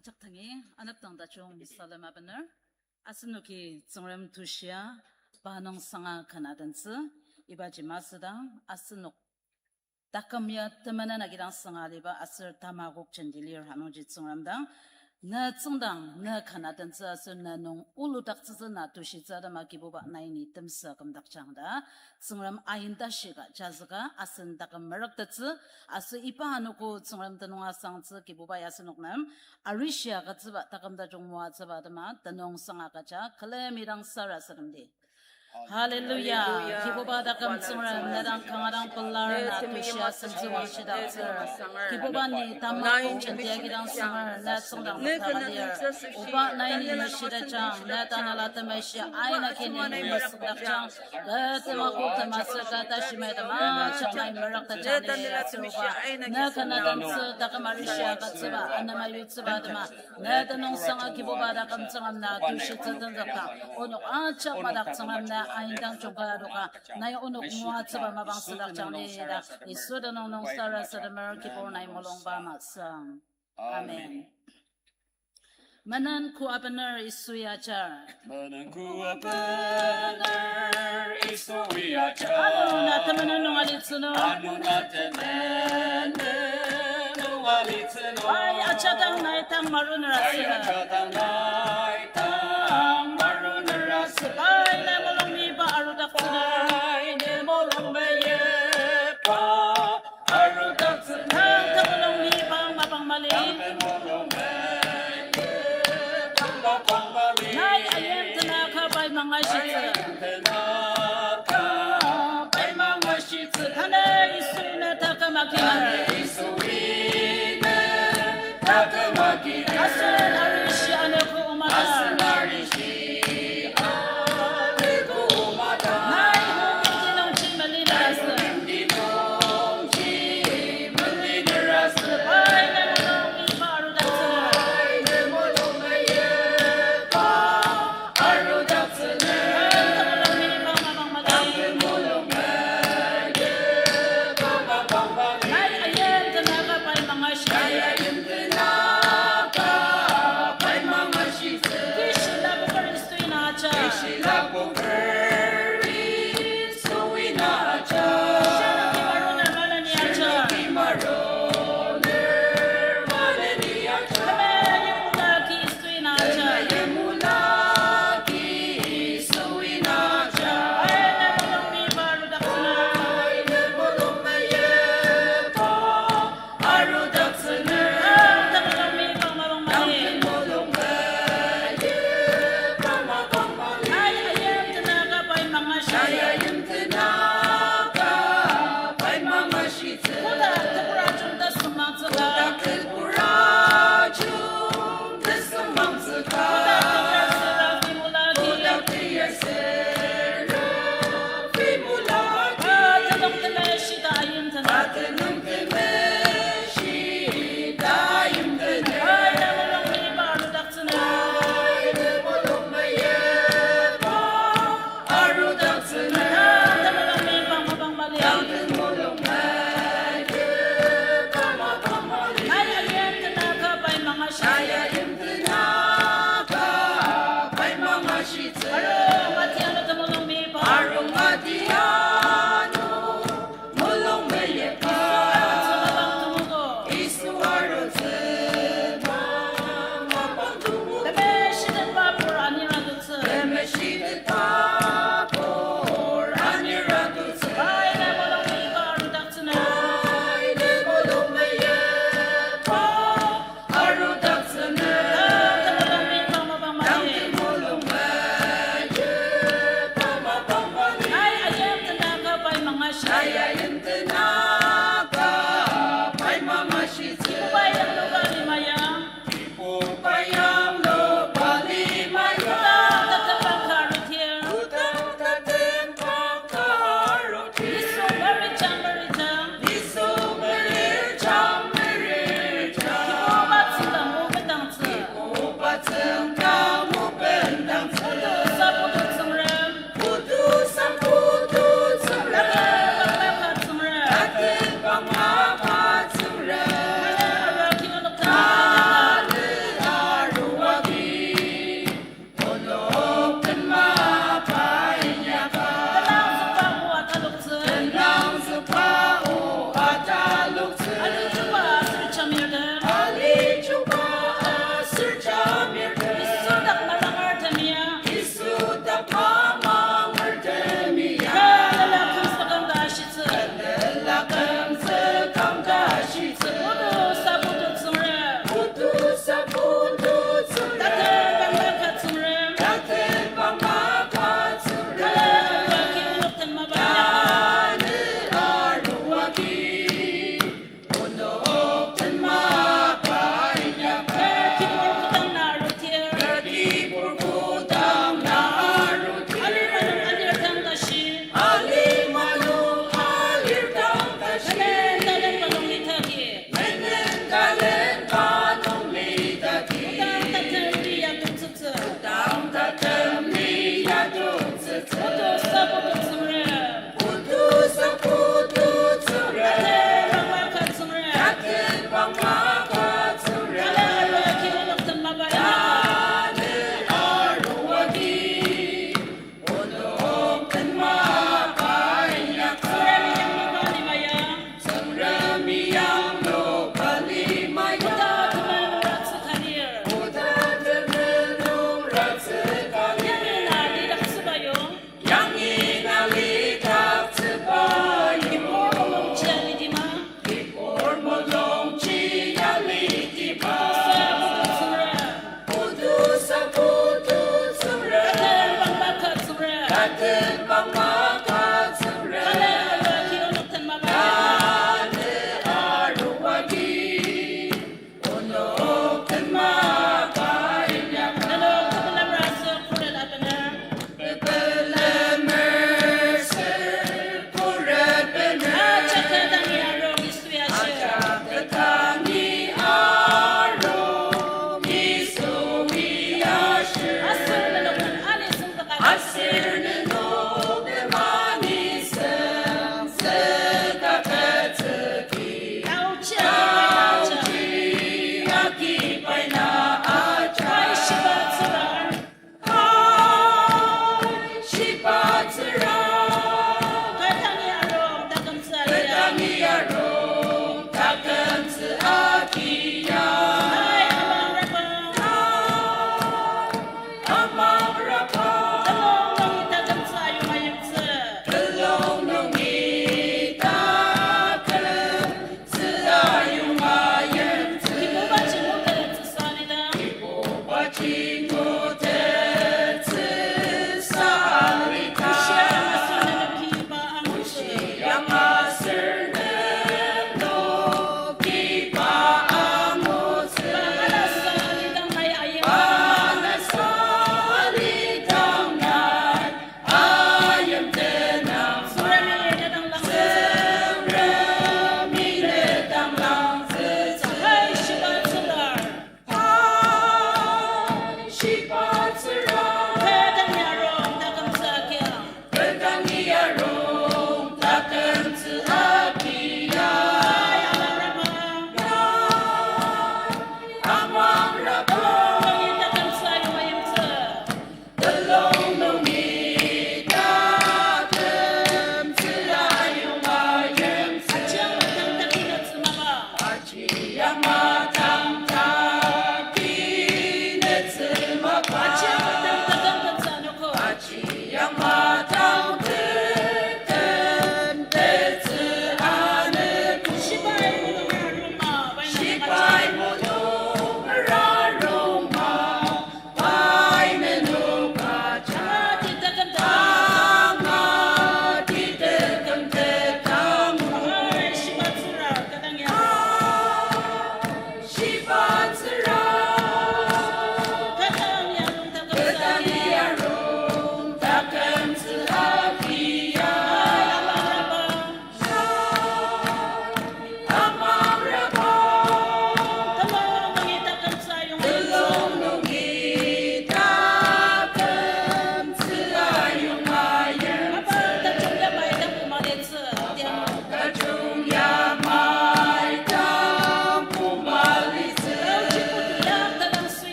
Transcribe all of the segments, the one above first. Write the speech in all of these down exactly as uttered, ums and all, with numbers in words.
Jaktangi, anepdang tajung salem abener. Asenoki Tsüngrem tushia, pa nung sanga kanatentsü, ibaji masüdang, asenok taküm ya temenen agidang sanga aliba aser tamakok jenti lir anungji Tsüngrem dang, ne tsüngdang, ne kanatentsü aser ne nung uludaktsütsü na tushitsü atema Kibuba nai ni temsü kümdaktsüang ta. Tsüngrem ain tashi ka jazüka asen taküm merüktettsü, aser iba anogo Tsüngrem tenüng asangtsü Kibuba ya asenok nem arishia agütsüba taküm tajung moatsüba atema tenüng sanga agüja külemi dang sarasademdi. Hallelujah. Kibuba taküm Tsüngrem, ne dang kanga dang pelar na tushia sentsü wangshidaktsür. Kibuba ni tamakok jenti agidang sanger, ne tsüngdang maka lir. Oba nai ni nüshidajang, ne tanela temeshi aina kini ni mesükdakjang. Kü tamakok tema sür ka tashi mai tema, ajak nai merüktetjang ni aser Oba, ne kanatentsü taküm arishia agütsüba, anema yutsüba atema, ne tenüng sanga Kibuba taküm Tsüngrem na tushitsü tenzükdang, onok ajak madak Tsüngrem na ain dang jungka adoka, nai onok moatsüba mapang südakjang ni ta, Yisu tenüng nung sarasademer Kibur nai mulungba masü. Amen. Menen ko abener Yisu ya ajar. Menen ko abener Yisu ya ajar. Ano na temenen nung alitsü nung. Ano na temenen nung alitsü nung. Ai, ajadang nai tang maruner asü. Ai, ajadang nai tang maruner asü. Ai, ne mulung meyipa arudaktsü nung. Ai, ne mulung meyipa arudaktsü nung. Tang temulung meyipa mapang mali. Tang temulung meyipa mapang mali. Nai ayim tenaka pai mangashitsü. Ai ayim tenaka pai mangashitsü. Tanü Yisui ne taküm agina. Tanü Yisui ne taküm agina. Asen arishi anogo omata. Asen arishi anogo omata. Nai ho timti nungji mali na asü. Nai ho timti nungji mali na asü. Ai ne mulung meyipa arudaktsü. Ai ne mulung meyipa arudaktsü. Tang temulung meyipa mapang mali. Tang temulung meyipa mapang mali. Nai ayim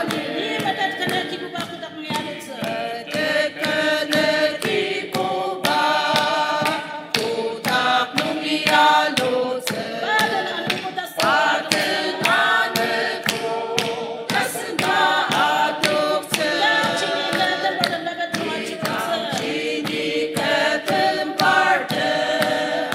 Ni metet kene Kibuba kotak nungi alutsü. Metet kene Kibuba kotak nungi alutsü. Paden anogo tasen. Paden anogo tasen ka adoktsü. Tang chini keten partem, tang chini keten partem.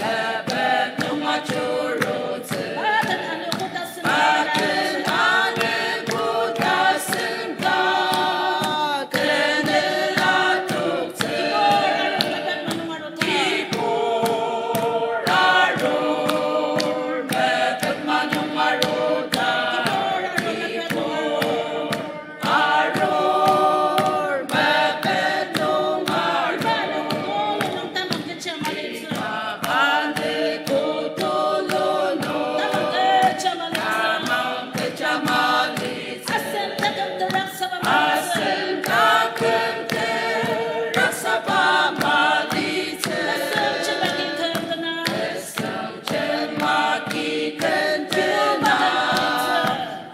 Metet nung ajurutsü. Paden anogo tasen. Paden anogo tasen ka kene adoktsü. Kibur arur metet manung arur ta. Kibur arur metet manung arur ta. Kibur arur metet manung arur. Arur metet nung arur. Iba anogo tulu nung tamang kecha malitsü. Iba anogo tulu nung tamang kecha malitsü. Tamang kecha malitsü. Asen taküm teraksaba malitsü. Asen taküm teraksaba malitsü. Asen chemaki kentena. Asen chemaki kentena.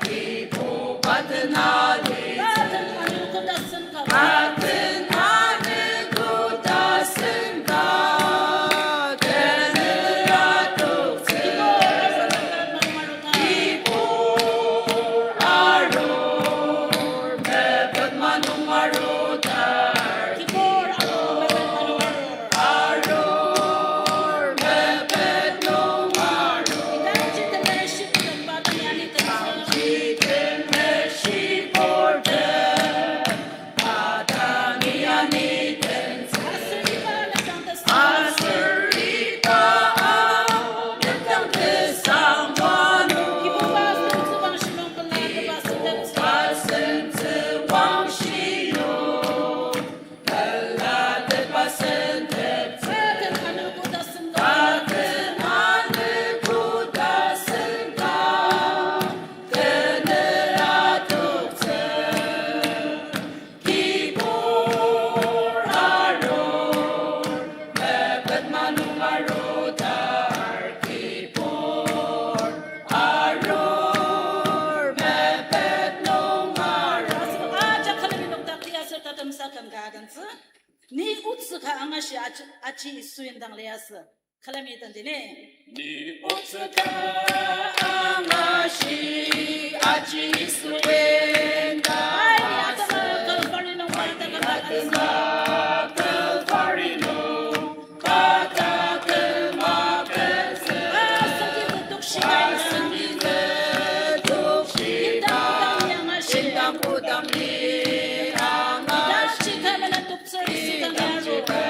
Kibuba den alitsü. Kibuba den alitsü. Paden anogo tasen ka. Paden anogo tasen ka kene adoktsü. Kibur arur metet manung arur ta. Kibur arur metet manung arur ta. Kibur arur metet manung arur. Arur metet nung arur. Idangji temeshi purtem pa dangi ani tentsü. Idangji temeshi purtem pa dangi ani tentsü. Aser iba alemdang tesang. Aser iba alemdang tesang wanu. Kibuba sentsü wangshi nung pela tepa senteptsü. Kibuba sentsü wangshi nung pela tepa senteptsü. Paden anogo tasen ka. Paden anogo tasen ka kene adoktsü. Kibur arur metet manung arur ta. Kibur arur metet nung arur. Aser ajak külemi nokdak tia aser tatem saküm ka adentsü. Ni otsü ka angashi aji, aji Yisu indang liasü. Külemi tendini. Ni otsü ka angashi aji Yisu indang. Ai, ni atema Kalvari nung pa taküm agütsü. Kalvari nung pa taküm agütsü. Asenoki tetukshi ka. Asenoki tetukshi ka. Indang kodang ni angashi. Indang kodang ni angashi. Idangji ka menen toktsür Yisu dangi aru. Idangji ka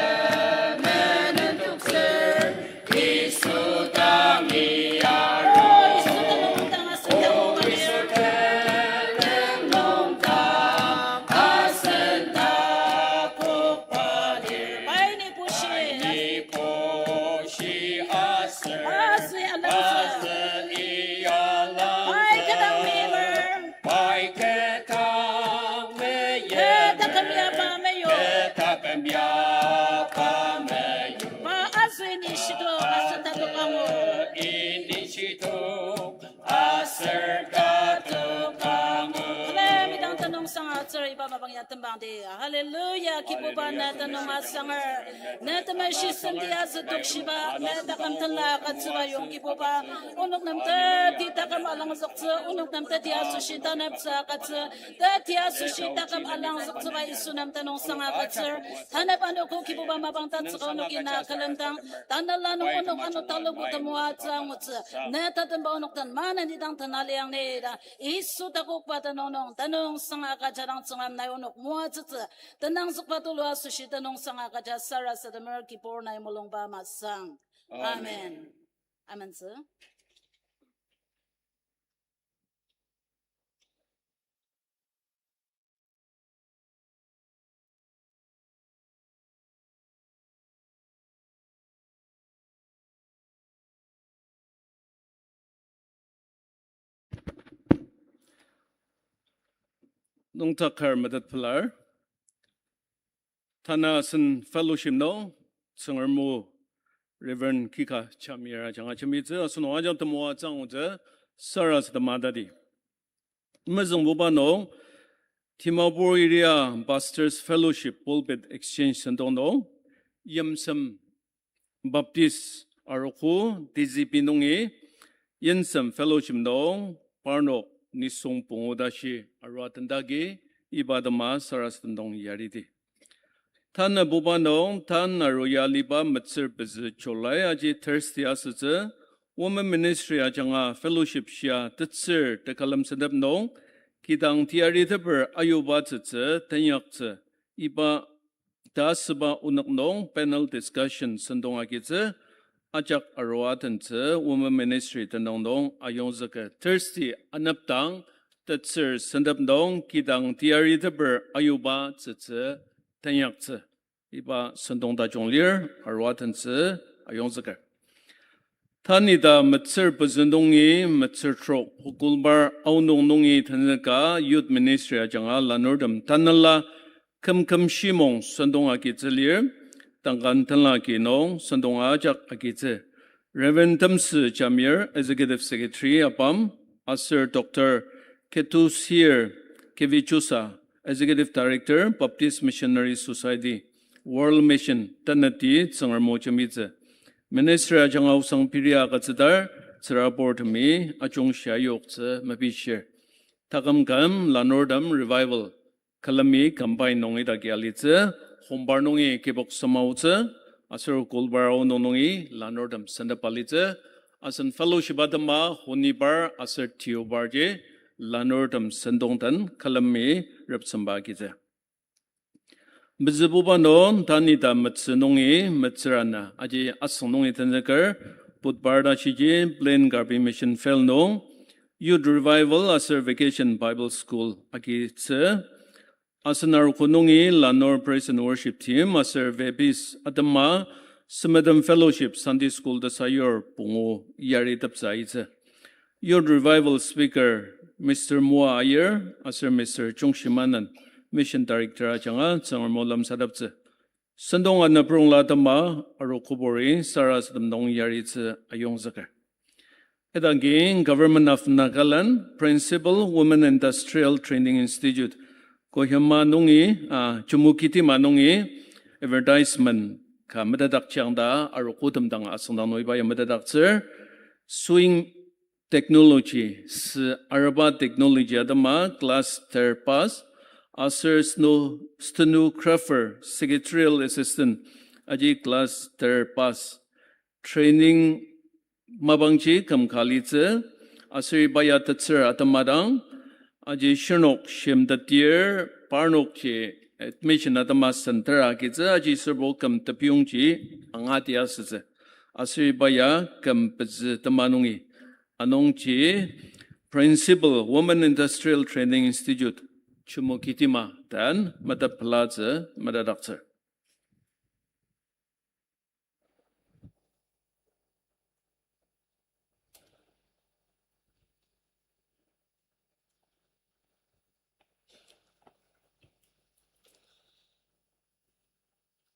menen toktsür Yisu dangi aru. O Yisu, tenüng nung dang asen takok pali. O Yisu, tenüng nung dang asen takok pali. Pai ni bushi. Pai ni bushi aser. Aser i alangzük. Aser i alangzük. Pai ketang meimer. Pai ketang meimer. Kü taküm ya pa meyur. Kü taküm ya pa meyur. Pa azü ini shitok aser tatok angu. Ini shitok aser tatok angu. Külemi dang tenüngsang agütsür iba mapang ya tembang di. Hallelujah, Kibuba, ne tenüng asanger. Ne temeshi senti aser tokshiba, ne taküm tenla agütsüba yong Kibuba. Onok nem teti taküm alangzüktsü, onok nem teti asoshi taneptsü agütsü, teti asoshi taküm alangzüktsüba Yisu nem tenüngsang agütsür. Tanep anogo Kibuba mapang tatsüka onoki na külemdang, tanela nung onok ano talubo temoatsü angutsü. Ne tatemba onok den maneni dang tenaliang neda. Yisu takokba tenüng nung, tenüngsang agüjadang Tsüngrem nai onok moatsütsü. Tenangzükba tulu asoshi tenüngsang agüja sarasademer Kibur nai mulungba masang. Amen. Amen. Amentsü. Nüngdak kar metet pelar. Tanü asen fellowship nung, Tsüngrem o Reverend Kika Jamir ajanga jembitsü, asenok ajak temoatsü angutsü, Sarasadema tati. Mezüngbuba nung, Dimapur Area Pastors Fellowship Pulpit Exchange sentong nung, Yimsem Baptist arogo D C P nungi, Yimsem Fellowship nung, parnok nisung pungu tashi arua tendagi, iba atema sarasadem nung yariti. Tanabuba nung, tan aru ya aliba metsür pezü July aji Thursday asütsü, Women Ministry ajanga fellowship shia tetsür tekülem sentep nung, kidang teyariteper ayuba tsütsü tenyaktsü, iba ta asüba onük nung panel discussion sentong agitsü, ajak arua tentsü Women Ministry tenüng nung ayongzüker Thursday anepdang tetsür sentep nung kidang teyariteper ayuba tsütsü tenyaktsü. Iba sentong tajung lir arua tentsü ayongzüker. Tanü ita metsür pezü nungi metsür trok October aonung nungi tenzüka Youth Ministry ajanga lanurtem tanela kümküm shimong sentong agitsü lir, tangkan tenla ki nung sentong ajak agitsü. Reverend Temsü Jamir, Executive Secretary apam, aser Doctor Ketusir Kevichusa, Executive Director, Baptist Missionary Society, World Mission, taneti Tsüngrem o jembitsü. Ministry ajanga osang piri agütsüdar, tsürabur temi ajungshia yoktsü mepishir. Taküm küm lanurtem revival külemi combine nungi daki alitsü, Hombar nungi kibok semaotsü, aser October aonung nungi lanurtem sentep alitsü, asen fellowship atema Honibar aser Deobarji lanurtem sentong den külemi repsemba agitsü. Mezübuba nung, tanü ita metsü nungi, metsür ana, aji asüng nungi tenzüker, Budhbar ta shiji, Plain Karbi Mission Field nung, Youth Revival aser Vacation Bible School agitsü, asen arogo nungi lanur Praise and Worship Team aser Vebis atema Sumedem Fellowship Sunday School tesayur pungu yariteptsü aitsü. Youth Revival speaker Mister Moa Aier aser Mister Chungshimanen, Mission Director ajanga Tsüngrem o lemsateptsü. Sentong ana prongla atema arogoburi sarasadem nung yaritsü ayongzüker. Idangji Government of Nagaland Principal Women Industrial Training Institute, Kohima nungi, ah, Chümoukedima nungi advertisement ka metetdaktsüang ta arogotem dang asüngdang nung iba ya metetdaktsür, sewing technology, sü araba technology atema class ter pass, aser steno-, stenographer, secretarial assistant, aji class ter pass. Training mapangji küm ka alitsü, aser iba ya tetsür atema dang, aji shirnok shimtetdir, parnokji admission atema center agitsü, aji aserbo küm tepiyongji angati asütsü. Aser iba ya küm pezü tema nungi. Anungji Principal Women Industrial Training Institute, Chümoukedima den metep pelatsü metetdaktsür.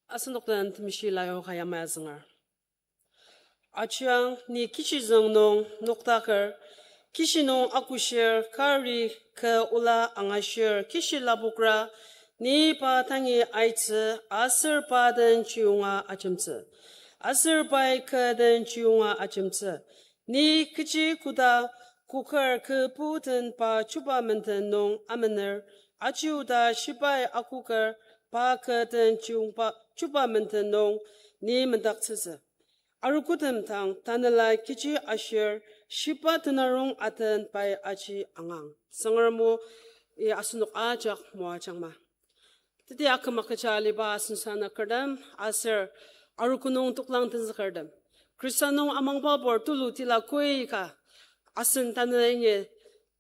Asenok den temeshi layoka yamai azünger. Ajiang ni kishizüng nung noktaker, kishi nung akoshir, kari kü ola angashir, kishi lapokra, ni pa tangi aitsü, aser pa den chiyonga ajemtsü, aser pai kü den chiyonga ajemtsü. Ni kechi koda koker kü puten pa chuba menden nung amener, aji oda shibai akoker pa kü den chiyongba chuba menden nung ni mendaktsütsü. Arogotem dang tanela kechi ashir, shiba tenarong aten pai aji angang. Tsüngrem o, i asenok ajak moajangma. Teti aküm agüja aliba asen sanakertem aser arogo nung toklang tenzükertem, Khrista nung amangbabur tulu tila koika asen tanü ingi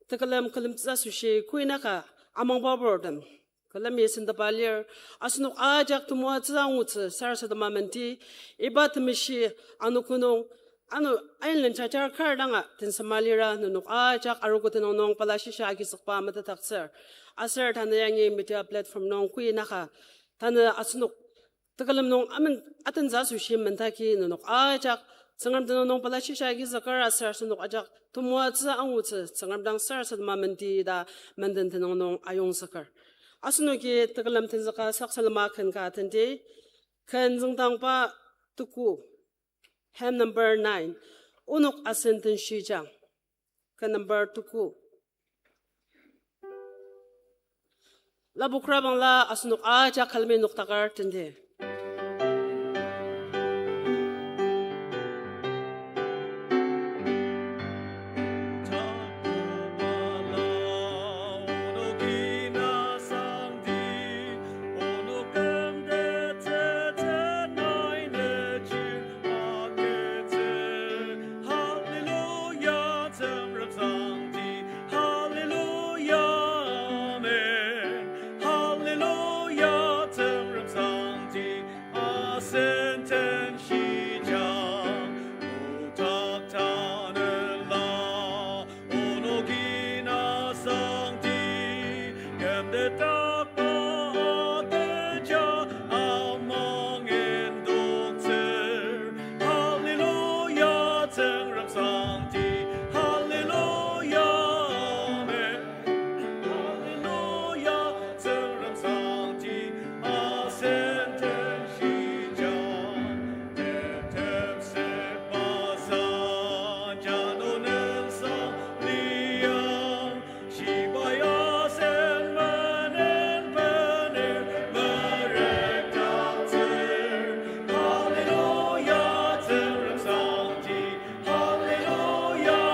tekülem külemtsü asoshi koinaka amangbaburtem külemi sendaba lir. Asenok ajak temoatsü angutsü sarasadema menti, iba temeshi anogo nung, ano, ain lenjajar kar danga tensema lira nenok ajak arogo tenüng nung pela shisha agizükba metetdaktsür. Aser tanü yangi media platform nung koinaka tanü asenok tekülem nung amen atentsü asoshi mentaki nenok ajak Tsüngrem tenüng nung pela shisa agizüker aser asenok ajak temoatsü angutsü Tsüngrem dang sarasadema menti ta menden tenüng nung ayongzüker. Asenoki tekülem tenzüka saksalema ken ka tendi, ken züngdangba tuku, hymn number nine, Onok Asen Tenshijang, ken number tuku. Lapokrabangla asenok ajak külemi noktaker tendi. Hallelujah, Tsüngrem Sangti, Hallelujah, Amen. Hallelujah, Tsüngrem Sangti, asen tenshijang, otak tanela, onoki na Sangti, kümtetakba ateja amang indoktsür. Hallelujah, Tsüngrem Sangti. Hallelujah, Amen. Hallelujah, Tsüngrem Sangti, asen tenshijang, teptepsep masan, jano nensang liang, shibai asen menen bener merek taktsür. Hallelujah, Tsüngrem Sangti. Hallelujah,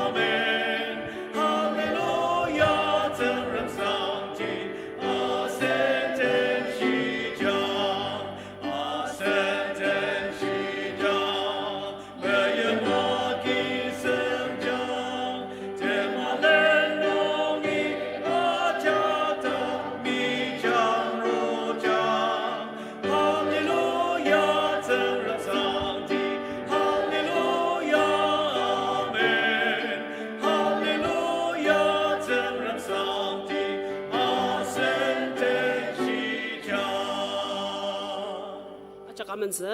Amen. Hallelujah, Tsüngrem Sangti, asen tenshijang, asen tenshijang, meyima kisemjang, temalen nungi ajata mijang rojang. Hallelujah, Tsüngrem Sangti. Hallelujah, Amen. Hallelujah, Tsüngrem Sangti, asen tenshijang. Ajak amentsü.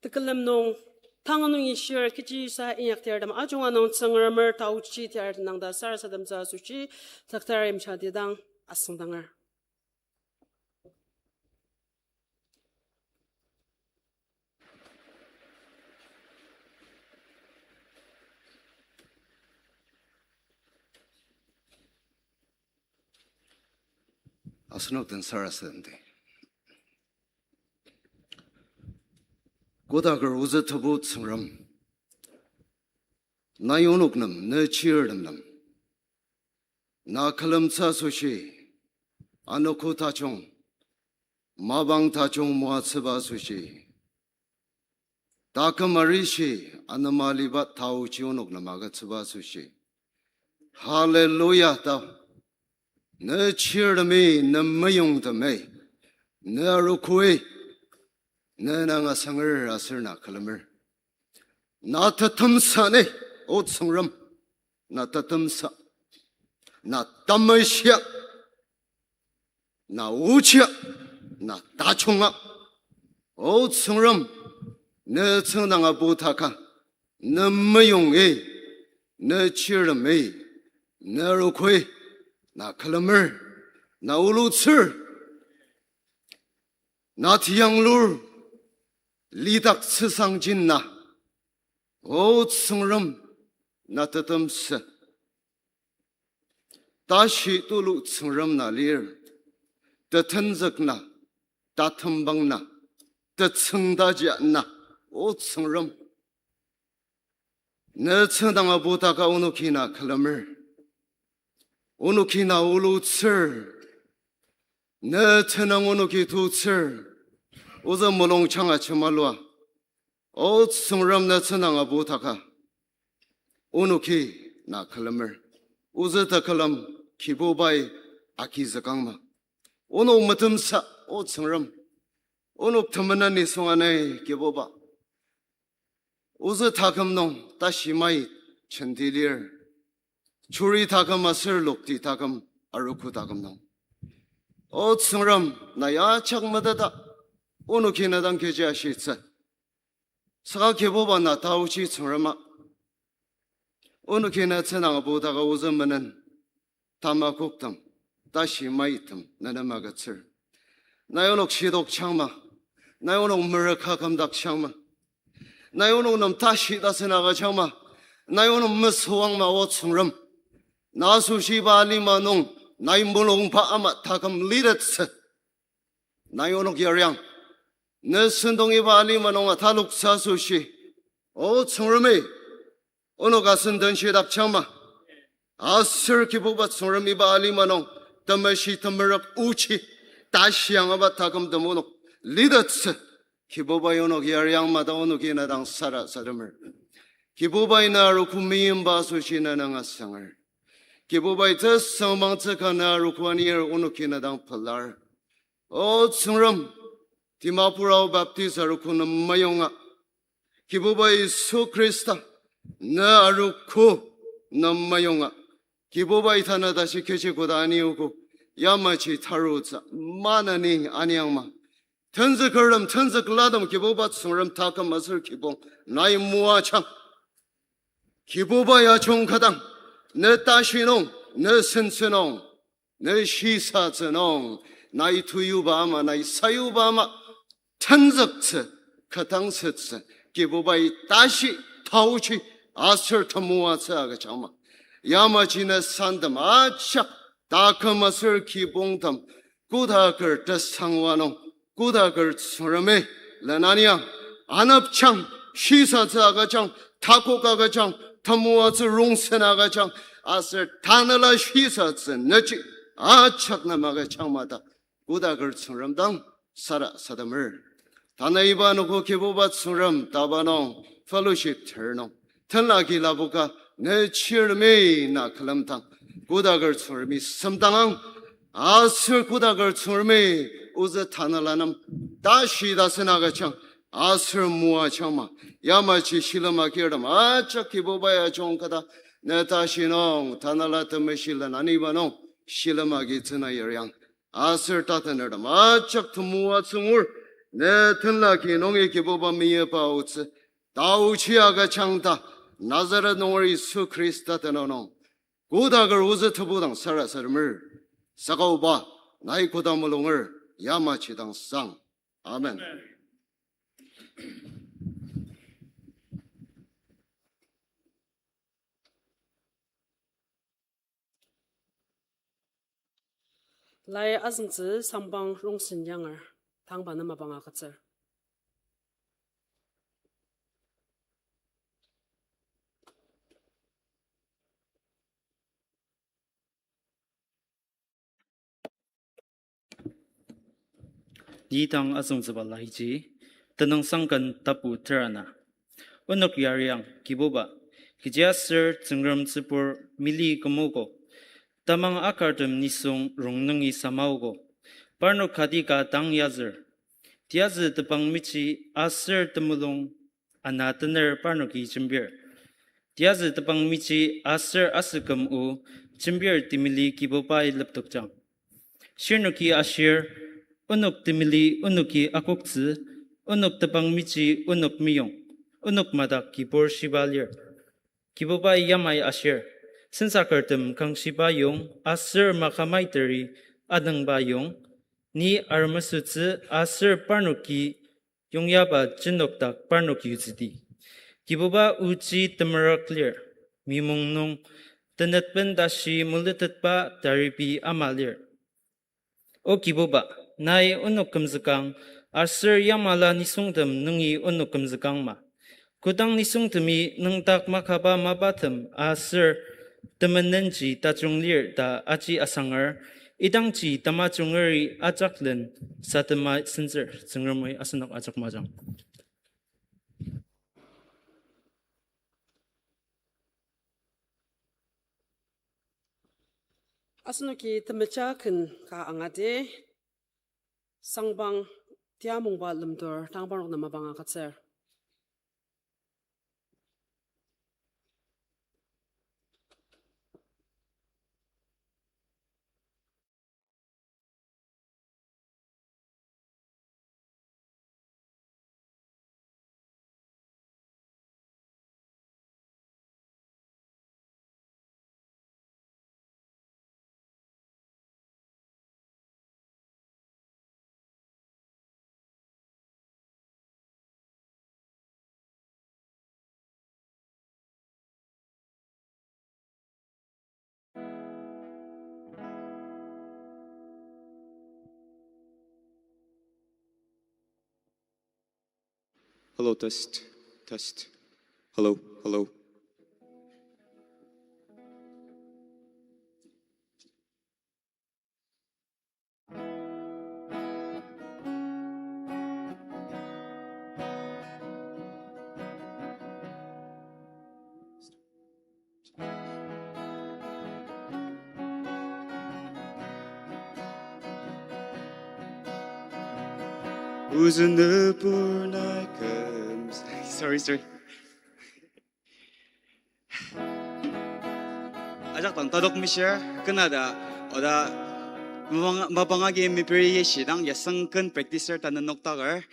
Tekülem nung, tang nungi shir kechisa inyaktirtem ajunga nung Tsüngremer taochi tir tenang ta sarasademtsü asoshi, Doctor Imshati dang asüngdanger. Asenok den sarasademdi. Kodaker ozü Tebu Tsüngrem, na yonok nem, ne chirtem nem, na külemtsü asoshi, anogo tajung, mapang tajung moatsüba asoshi, taküm arishi anema aliba taochi onok nem agütsüba asoshi, Hallelujah ta. Ne chirtemi, ne meyongtemi, ne arogoi, ne nang asanger aser na külemer. Na tetemsa ni, O Tsüngrem, na tetemsa, na tamashia, na ochia, na tajunga. O Tsüngrem, ne tsüngdang abutaka, ne meyongi, ne chirtemi, ne arogoi, na külemer, na olutsür, na tiyanglur, lidaktsüsangjin na, O Tsüngrem, na tetemsü. Tashi tulu Tsüngrem na lir, tetenzük na, tatembang na, tetsüngdaja na, O Tsüngrem. Ne tsüngdang abutaka onoki na külemer, onoki na olutsür, ne tenüng onoki tutsür, ozü mulungjang ajemalua. O Tsüngrem, ne tsüngdang abutaka onoki na külemer, ozü tekülem Kibubai agizükangma. Onok metemsa, O Tsüngrem, onok temenen nisung anai Kibuba. Ozü taküm nung tashi mai jenti lir, churi taküm aser lokti taküm, arogo taküm nung. O Tsüngrem, na ya ajak meteta, onoki na dang kechi ashitsü. Saka Kibuba na taochi Tsüngrema. Onoki na tsünang apu taka ozü menen. Tamakoktem, tashi maitem, na nem agütsür. Nai onok shidokjangma, nai onok merüka kümdakjangma, nai onok nem tashi tasen agüjangma, nai onok mesüangma O Tsüngrem. Na asoshi iba alima nung, nai mulungba ama taküm litettsü. Nai onok yariang. Ne sentong iba alima nung ataloktsü asoshi. O Tsüngremi, onok asen denshidakjangma. Aser Kibuba Tsüngrem iba alima nung, temeshi temerük ochi, tashi angaba takümtem onok litettsü. Kibubai onok yariangma ta onoki na dang sarasademer. Kibubai na arogo meimba asoshi na nang asanger. Kibubai tesüngmangtsü ka na arogo anir onoki na dang pelar. O Tsüngrem, Dimapur Ao Baptist arogo nem mayonga. Kibuba Yisu Khrista, na arogo nem mayonga. Kibubai tanü tashi kechi koda aniogo, yamaji tarutsü, maneni aniangma. Tenzükertem, tenzüklatem Kibuba Tsüngrem taküm aser kibong, nai moajang. Kibuba yajung kadang, ne tashi nung, ne sentsü nung, ne shisatsü nung, nai tuyuba ama, nai sayuba ama, tenzüktsü, ketdangsütsü, Kibubai tashi, taochi, aser temoatsü agüjangma. Yamaji ne santem ajak, taküm aser kibongtem, kodaker tesangwa nung, kodaker Tsüngremi, lenaniang, anepjang, shisatsü agüjang, takok agüjang, temoatsü rongsen agüjang, aser tanela shisatsü neji, ajak nem agüjangma ta, kodaker Tsüngrem dang sarasademer. Tanü iba anogo Kibuba Tsüngrem taba nung, fellowship ter nung, tenlaki lapoka, ne chirtemi na külemdang, kodaker Tsüngremi semdangang, aser kodaker Tsüngremi ozü tanela nem, tashi tasen agüjang, aser moajangma, yamaji shilem agirtem ajak Kibuba yajung kata, ne tashi nung, tanela temeshi lenaniba nung, shilem agi tsüna yariang. Aser tatenertem ajak temoatsü ngur, ne tenlaki nungi Kibuba meyipa aotsü, taochi agüjang ta, Nazareth nunger Yisu Khrista tenüng nung, kodaker ozü tebudang sarasademer, saka Oba, nai koda mulunger, yamaji dang sang. Amen. Lai azüngtsü Sangpang Rongsen Yanger, tangba nem mapang agütsür. Ni dang azüngtsüba laiji, tenüng sangken tapu terana. Onok yariang Kibuba, kechiaser Tsüngrem tsübur mili kümogo, tamang akartem nisung rongnungi samaogo, parnok kati ka dang yazür, tiyazü tepang mechi aser temulung ana tener parnoki jembir. Tiyazü tepang mechi aser asüküm o jembir temeli Kibubai lepdokjang. Shirnoki ashir, onok temeli onoki akoktsü, onok tepang mechi onok meyong, onok madak kibur shiba lir. Kibubai yamai ashir, sensakertem kangshiba yong aser makamaiteri adangba yong, ni aremesütsü aser parnoki yongyaba jenokdak parnok yutsüdi. Kibuba oji temerük lir, mimong nung tenetben tashi mulutetba taribi ama lir. O Kibuba, nai onok kümzükang, aser yamala nisungtem nungi onok kümzükangma. Kodang nisungtemi nüngdak makaba mapatem aser temenenji tajung lir ta aji asanger, idangji tamajungeri ajaklen satema senzür. Tsüngremi asenok ajak majang. Asenoki temeja ken ka angadi, Sangpang Tiamongba Lemtur tangparok nem mapang agütsür. Hello, test, test. Hello, hello. Ozü nübur nai küm-, sorry, sorry. Ajak dang tadok mishir, kena ta, oda, mapang, mapang agi meperi ye shidang yasang ken practicer ta nenok tagar.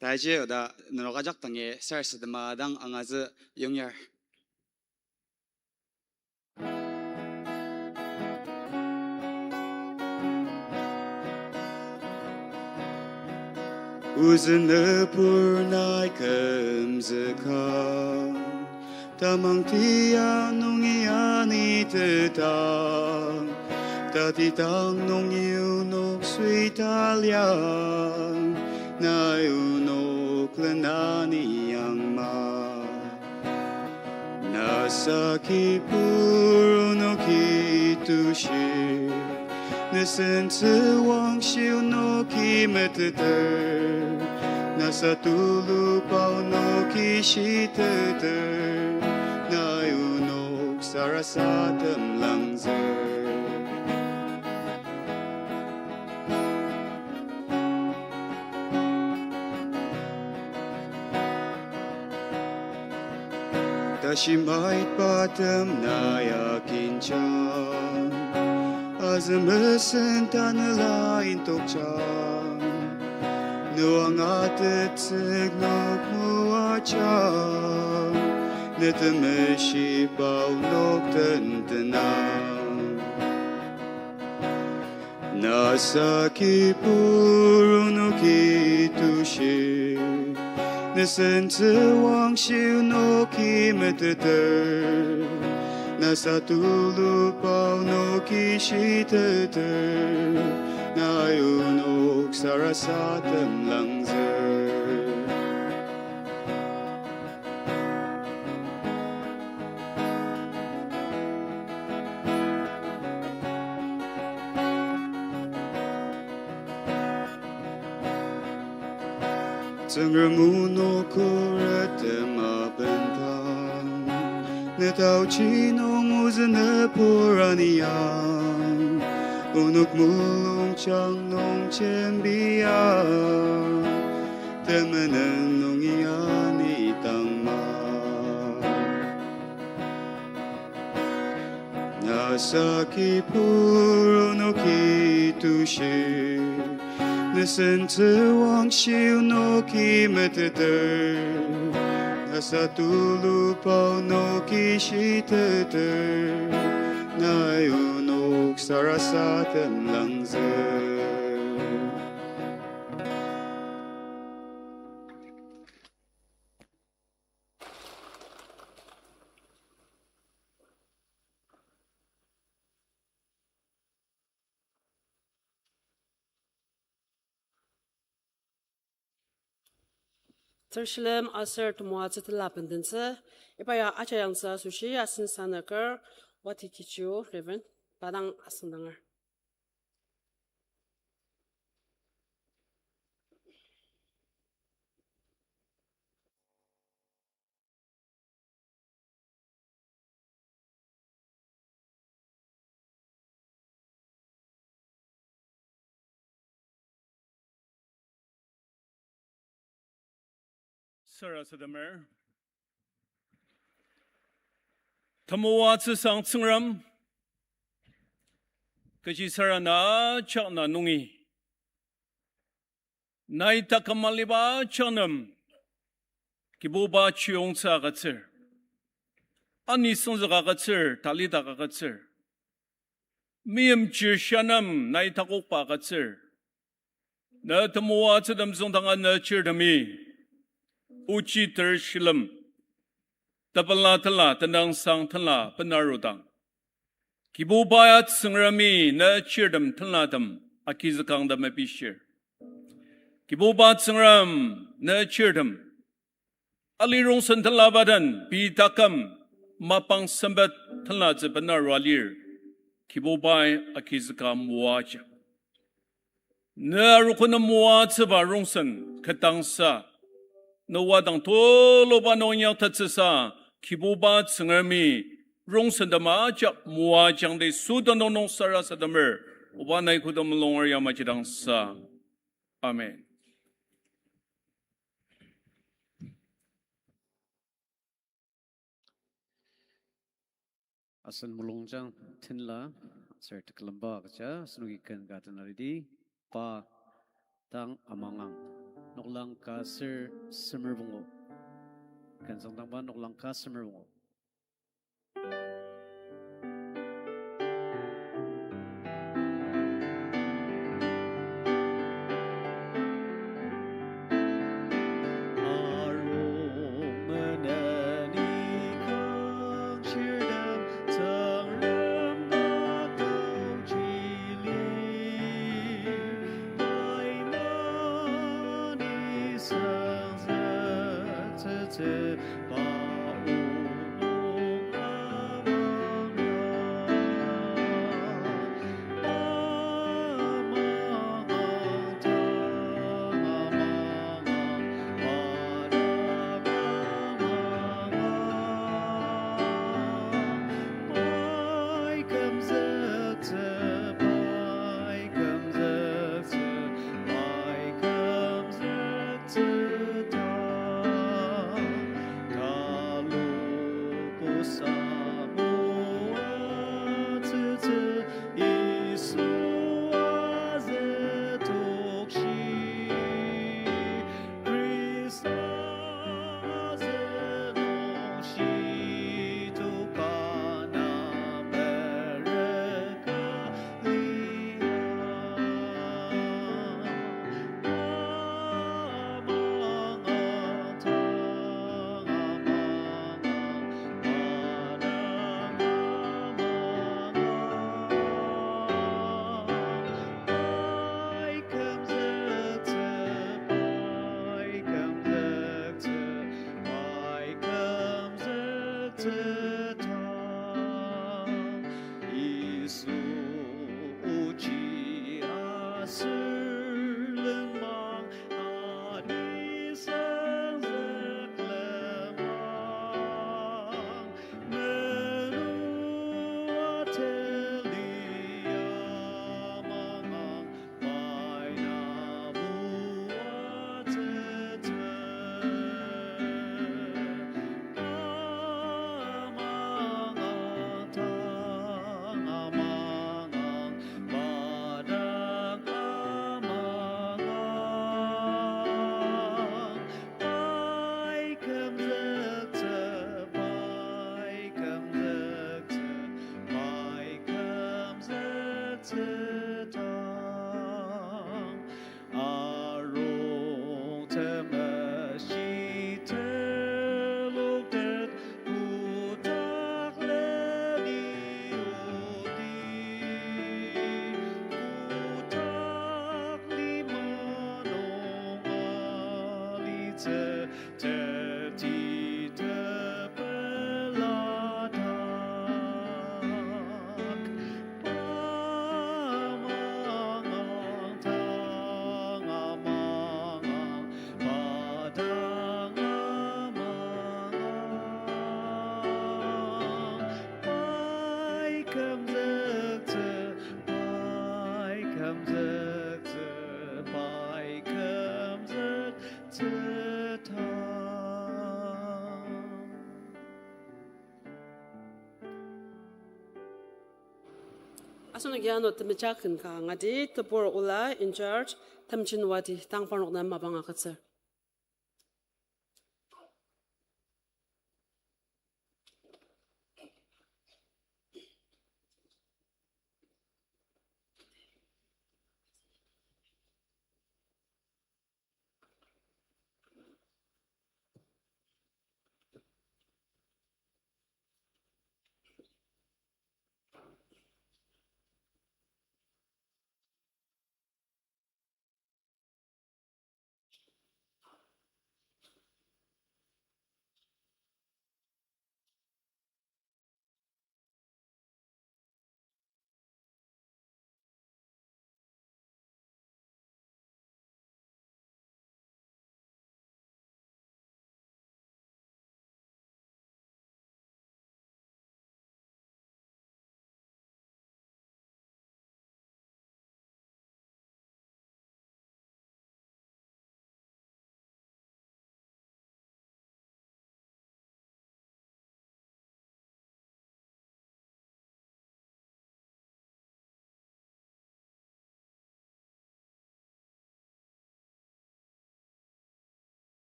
Taji oda nenok ajak dangi sarasadema dang angazü yongyar. Ozü nübur nai kümzüka, tamang tia nungi ani tetang, tatidang nungi onok sweet aliang, nai onok lenani yangma. Nasa kibur onoki tushi, nesen tsüwang shi onoki meteter, nasa tuluba onoki shiteter, nai onok sarasadem langzür. Tashi mait patem na yakinjang, azü mesen tanela intokjang, nuang atetsük nok moajang, netemeshi bao nok tentenang. Nasa kibur onoki tushi, nesen tsüwang shi onoki meteter, nasa tuluba onoki shiteter, nai onok sarasadem langzür. Tsüngrem onok khuret tema bendang, ne taochi nung ozü nübur aniang, onok mulungjang nung jembia, temenen nungi ani tangma. Nasa kibur onoki tushi, nesen tsüwang shi onoki meteter, nasa tuluba onoki shiteter, nai onok sarasadem langzür. Tsürshilem aser temoatsü tila bendentsü, iba ya ajayangtsü asoshi asen sanaker, Wati Kichu, Reverend, pa dang asüngdanger. Sarasademer. Temoatsü sang Tsüngrem, kechisarena ajak na nungi nai taküm aliba ajak nem, Kibuba chiyongtsü agütsür, ani süngzük agütsür, talidak agütsür, meimchir shia nem nai takokba agütsür. Na temoatsütem züngdanga na chirtemi, ochi ter shilem, tepela tela tenüngsang tenla benarudang, Kibuba ya Tsüngremi na chirtem tenlatem agizükang ta mepishir. Kibuba Tsüngrem, na chirtem Ali rongsen tenlaba den pei taküm mapang sempet tenlatsü bena arua lir, Kibubai agizüka moajak. Ne arogo nem moatsüba rongsen ketdangsa, ne wadang tuluba nung inyaktettsüsa, Kibuba Tsüngremi rongsen tema ajak moajangdi sodang nung sarasademer, oba nai kodem mulung yamaji dangsa. Amen. Asen mulungjang tenla, aser tekülemba agüja, asenoki ken ka tenaridi, pa dang amangang, noklang ka ser semer pungu. Ken sangdangba noklang ka semer pungu. Asenoki ano temeja ken ka angadi, tebur ola in charge, Temjin Wati, tang parnok nem mapang agütsür.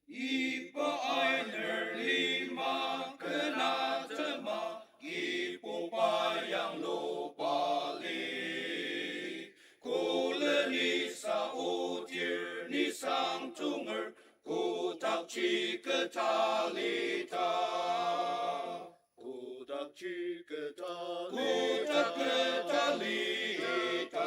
Iba ainer lima kena tema, Kibuba yangluba li. Koleni sa odir nisung tonger, kotakji keta lita. Kotakji keta lita. Kotak keta lita,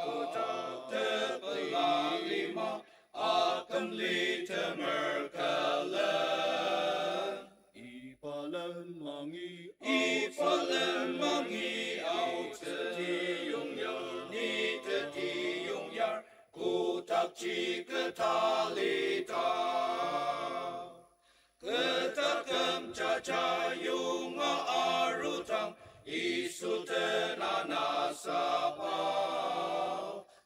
kotak tepela lima, aküm litemer külen. Iba lemangi, iba lemangi aotsü tiyongyar, ni tetiyongyar, kotakji keta lita. Kü taküm jaja yonga arudang, Yisu tenanasaba.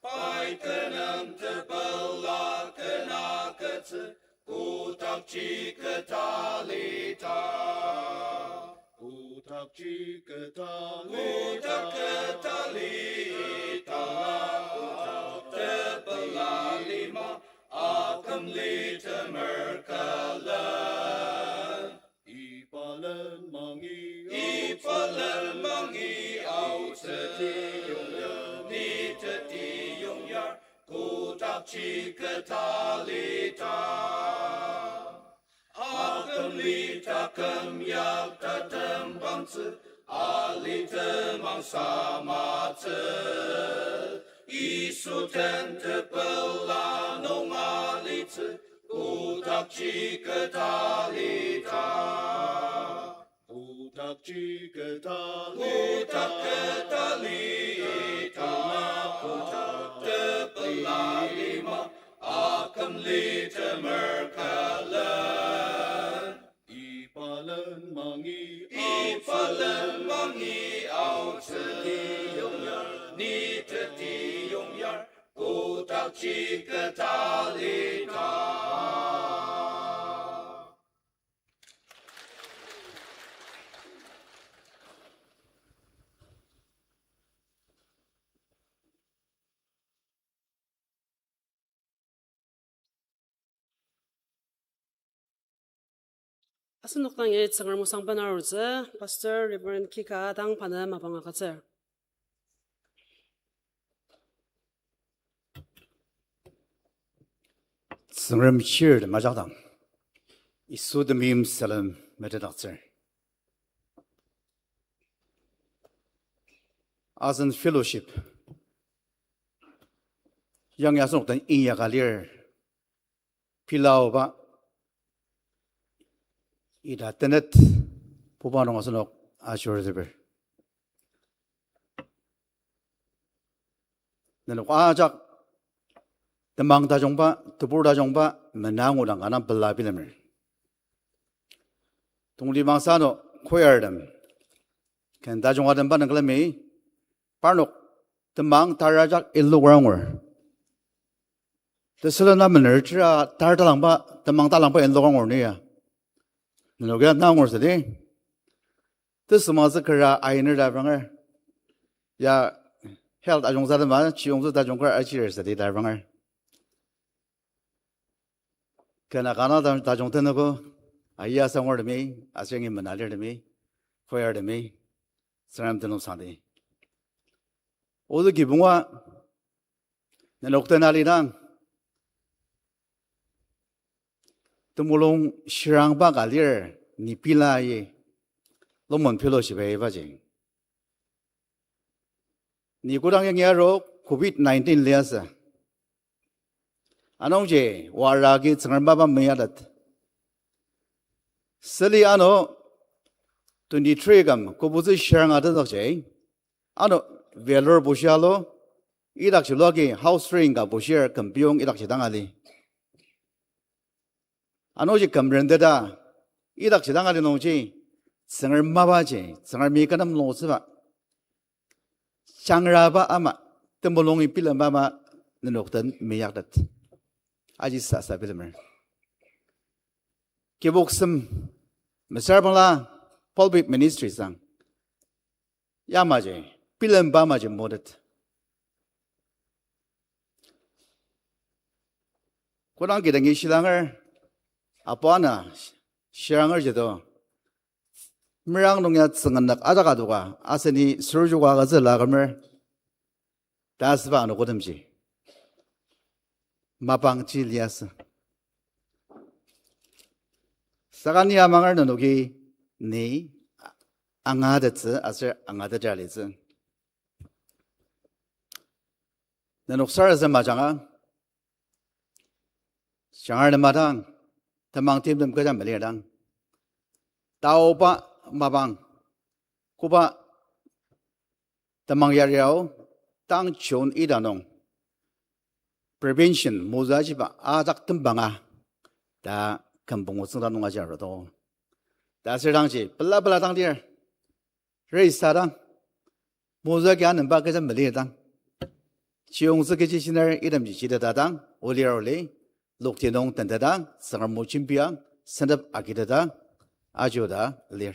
Pai kü nem tepela kena ketsü, kotakji keta lita. Kotakji keta lita. Kotak keta lita, kotak tepela lima, aküm litemer külen. Iba lemangi, iba lemangi aotsü tiyongyar, ni tetiyongyar, kotakji keta lita. Aküm li taküm yakta tembangtsü, ali temang samatsü. Yisu den tepela nung alitsü, kotakji keta lita. Kotakji keta lita. Kotak keta lita, kotak tepela lima, aküm litemer külen. Iba lemangi, iba lemangi aotsü tiyongyar, ni tetiyongyar, kotakji keta lita. Asenok dangi Tsüngrem osang bena arutsü, Pastor Reverend Kika dang pa nem mapang agütsür. Tsüngrem chir tem ajak dang, Yisu temeim salem metetdaktsür. Asen fellowship yangi asenok den inyaka lir, pilaoba ita tenet puba nung asenok ashir teper. Nenok ajak temang tajungba, tebur tajungba, menangudang kanga pela bilemer. Tongtibangsa ano choir tem, ken tajunga temba nung külemi, parnok temang tarajak iloker angur. Tesülen amener tera tar talangba, temang talangba iloker angur ni ya. Nenok ya na angur südi. Tesüngmangtsü kera ainer ta apranger. Ya health ajungtsü tema, chiyongtsü tajung kar achir südi ta apranger. Kena kanga ta-, tajung tenogo, aya sangur temi, aser yangi mena lir temi, choir temi, Tsüngrem tenüngsangdi. Odo kibonga, nenok den alidang, temulung shirangba ka lir, ni pila ayi, Longmen fellowship-i ibaji. Ni kodang yangi aru covid nineteen liasü. Anungji, oa ara agi Tsüngrem mapa meiyatet. Süli ano twenty-three küm kobutsü shirang atezükji, ano valor bushialo, idakji lo agi house ring ka bushir küm piyong idakji dang ali. Anungji küm renteta, idakji dang ali nungji, Tsüngrem mapaji, Tsüngremi kü nem nungtsüba, jangraba ama, temulungi bilemba ama, nenok den meiyatet. Aji sasa bilemer. Kibok sem, mesüra bangla pulpit ministry sang, yamaji, bilemba amaji motet. Kodang kidangi shilanger, apu ana shiranger jito. Merang nung ya tsüngnük ajak adoka, aseni sürjuka agütsüla kümer. Ta asüba ano kodemji mapangji liasü. Saka ni amanger nenoki ni angatettsü aser angateter alitsü. Nenok sarasadem ajanga, jangar nem adang, temang timtem kecha melirang, taoba mapang, koba temang yariao, tang June ita nung prevention mozü ajiba ajak tembanga ta küm pungu tsüngda nung aji arudo. Ta asür dangji pela pela dang lir, rei sadang, mozü agi anemba kecha melidang, chiyongtsü kechi shiner itemji chiteta dang, olir oli, lokti nung tenteta, Tsüngrem o jembiang, sentep agiteta, aji oda lir.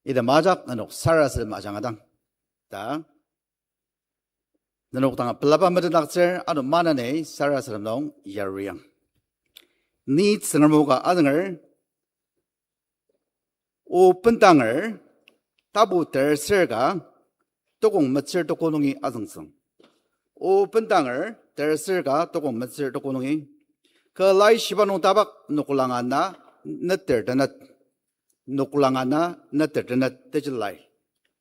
Item ajak nenok sarasadem ajanga dang ta nenok dang pelaba metetdaktsür, ano maneni sarasadem nung yariang. Ni Tsüngrem o ka azünger, O Bendanger, tapu terser ka, tokong metsür toko nungi azüngtsüng. O Bendanger, terser ka, tokong metsür toko nungi. Kü lai shiba nung tapak noklang ana neter tenet. Noklang ana neter tenet tejilai.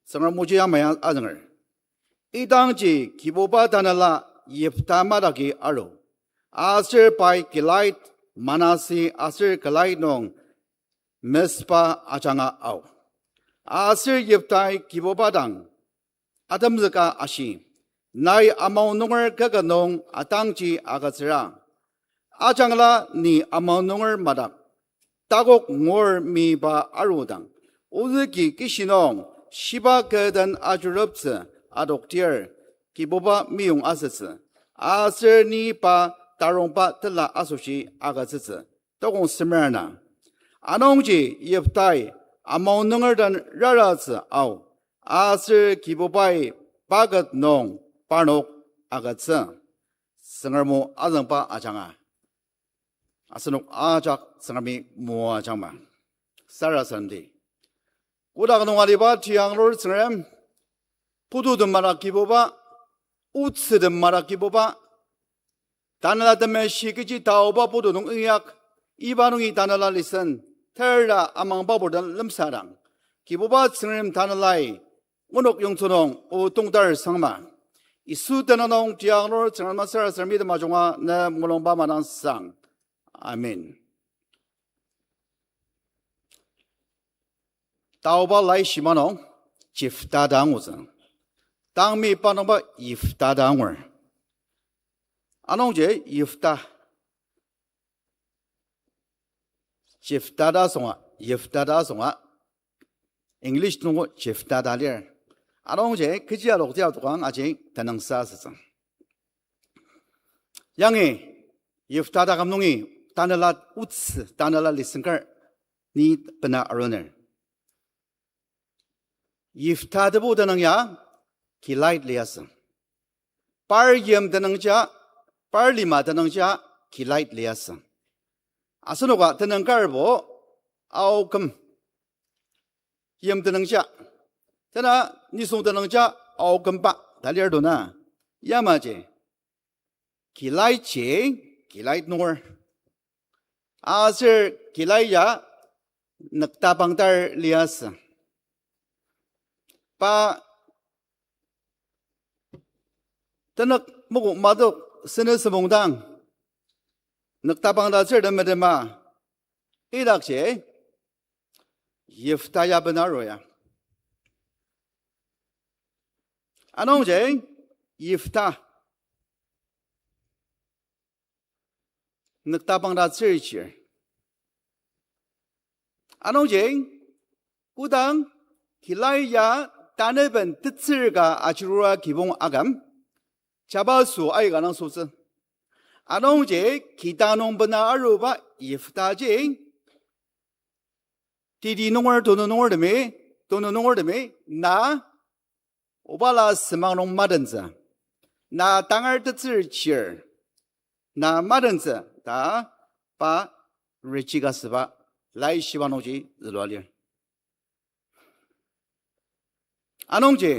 Tsüngrem oji yamai azünger. Idangji Kibuba tanela Yipta madagi aru. Aser pai Gilead, Manase aser Gilead nung Mizpa ajanga ao. Aser Yiptai Kibuba dang atemzüka ashi, nai amaonger kaka nung atangji agütsüra. Ajangla ni amaonger madak takok ngur meyipa arudang, ozüki kishi nung shiba kü den ajuruptsü adoktir, Kibuba meyong asütsü, aser ni pa tarongba tela asoshi agütsütsü. Tokong semer ana. Anungji Yiptai amaonger den raratsü ao, aser Kibubai pa ket nung parnok agütsü. Tsüngrem o azüngba ajanga, asenok ajak Tsüngremi moajangma. Sarasademdi. Kotak nung aliba tianglur Tsüngrem, putu temara Kibuba, otsü temara Kibuba, Tanela Temeshi kechi taoba putu nung inyak, iba nungi tanela listen, terla amangbabur den lemsadang, Kibuba Tsüngrem tanelai onok yongtsü nung o tongtar sangma. Yisu tenüng nung tianglur Tsüngrem sarasademi temajunga ne mulungba madang sang. Amen. Taoba laishiba nung Yifta ta angutsü. Tangmi pa nungba Yifta ta angur. Anungji Yifta, Yifta ta asünga, Yifta ta asünga, English nungo Jefta ta lir. Anungji kechi adokti adokang aji tenüngsang asütsü. Yangi Yifta taküm nungi tanela otsü, tanela lesson kar ni bena aruner. Yifta tebu tenüng ya Gilead liasü. Par yim tenüngja, par lima tenüngja Gilead liasü. Asenoka tenüng karbo aoküm yim tenüngja, tena nisung tenüngja aokümba ta lir dona. Yamaji Gilead ji, Gilead nunger. Aser Gilead ya nüktapangdar liasü. Pa tenük mokok matok sene semongdang nüktapangdaktsür ta metema, idakji Yifta ya bena aru ya. Anungji Yifta nüktapangdaktsür chir. Anungji kodang Gilead ya taneben tetsür ka ajurua kibong aküm, jabaso aika nung sütsü. Anungji kida nung bena aruba Yifta ji teti nunger, tonu nungertemi, tonu nungertemi, na obala semang nung matentsü, na tangar tetsür chir, na matentsü ta pa reject asüba laishiba nungji zülua lir. Anungji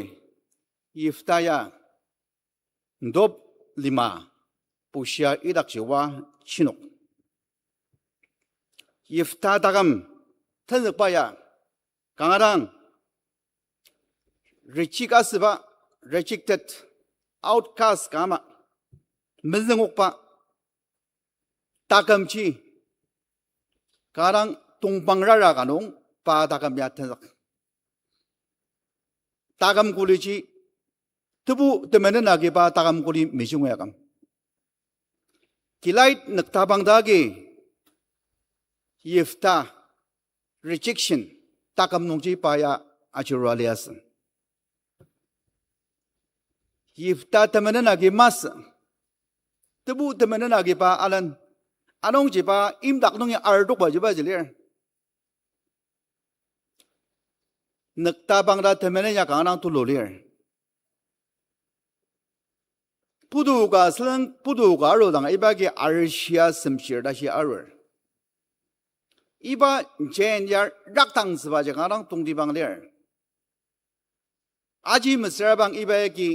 Yifta ya Tob lima bushia idakji oa chinok. Yifta taküm tenzükba ya kanga dang reject asüba, rejected, outcast ka ama, mezüngokba takümji, kanga dang tongpang rara ka nung pa taküm ya tenzük. Taküm kuliji, tebu temenen agi pa taküm kuli mejungi aküm. Gilait nüktabang dagi Yifta rejection taküm nungji pa ya ajurua liasü. Yifta temenen agi masü, tebu temenen agi pa alen, anungji pa imdak nungi artokba jiba ji lir. Nüktabang ta temenen ya kanga dang tulu lir. Putu ka sülen, putu ka arudang iba agi arishia semshir tashi arur. Iba jen ya raktangtsübaji kanga dang tongtibang lir. Aji mesüra bang iba agi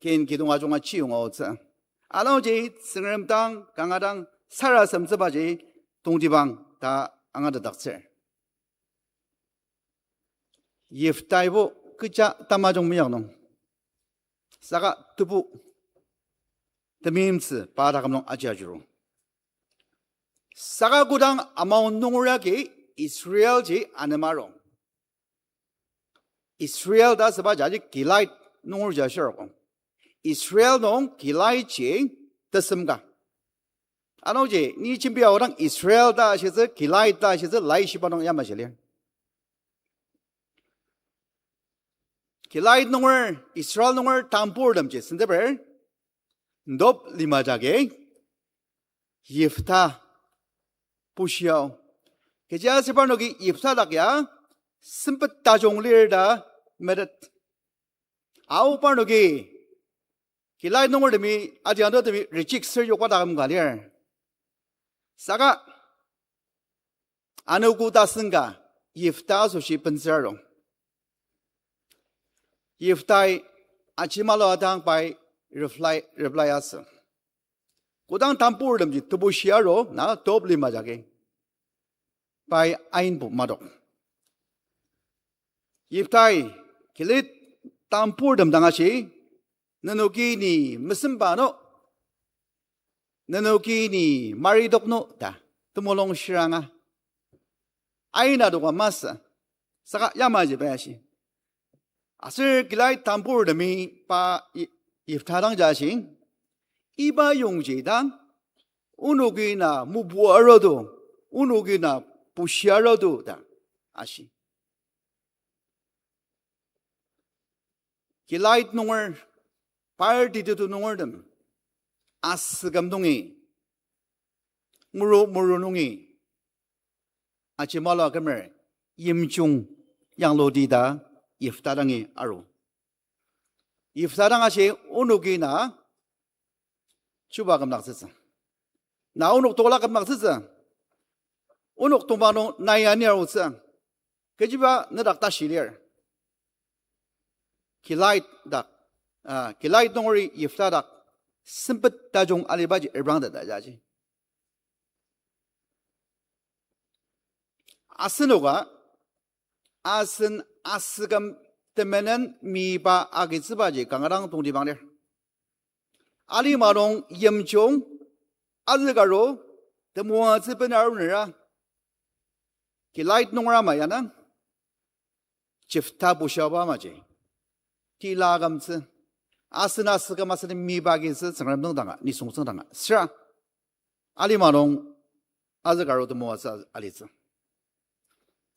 ken kidong ajunga chiyonga aotsü. Anungji Tsüngrem dang kanga dang sarasademtsübaji tongtibang ta angatetdaktsür. Yifta ibo kecha tamajung meyang nung, saka tebu temeimtsü pa taküm nung aji ajuru. Saka kodang amau nunger agi Israelji anema arung. Israel ta asüba jaji Gilait nungerji ashir akong. Israel nung Gilaitji tesem ka. Anungji ni jembi aodang Israel ta ashitsü, Gilait ta ashitsü, laishiba nung yamaji lir. Gilait nunger, Israel nunger tamburtemji senteper Tob lima jagi Yifta bushia ao. Kechiaser parnoki Yifta dak ya sempet tajung lir ta metet. Ao parnoki Gilait nungertemi, adianutemi reject asür yokba taküm ka lir. Saka anogo tasen ka Yifta asoshi bentsür arung. Yiftai ajimalua dang pai reply, reply asü. Kodang tamburtemji tebushi aru na Tob lima jagi, pai ainbo madok. Yiftai Gilead tamburtem dang ashi, nenoki ni mesemba no, nenoki ni maridok no ta temulung shiranga aina doka masü, saka yamaji pai ashi. Aser Gilead tamburtemi pa Yi-, Yifta dang jashi, iba yongji dang, onoki na mebu arudo, onoki na bushi arudo ta ashi. Gilead nunger, par titetu nungertem asüküm nungi, nguru muru nungi, ajimalua kümer yimjung yangludi ta Yifta dangi aru. Yifta dang ashi, onoki na chuba kümdaktsütsü, na onok tola kümdaktsütsü, onok tongpa nung nai ani arutsü, kechiba nedak tashi lir. Gilead dak, ah, Gilead nungeri Yifta dak sempet tajung alibaji reprangtet ta jaji. Asenoka, asen asüküm temenen miba agitsübaji kanga dang tongtibang lir. Alima nung yimjung, azükaru, temoatsü bena arunera, Gilead nunger ama yanang, Jefta bushiaba amaji tila akümtsü, asen asüküm asen miba agitsü Tsüngrem nung danga, nisung tsüng danga. Süra alima nung azükaru temoatsü alitsü.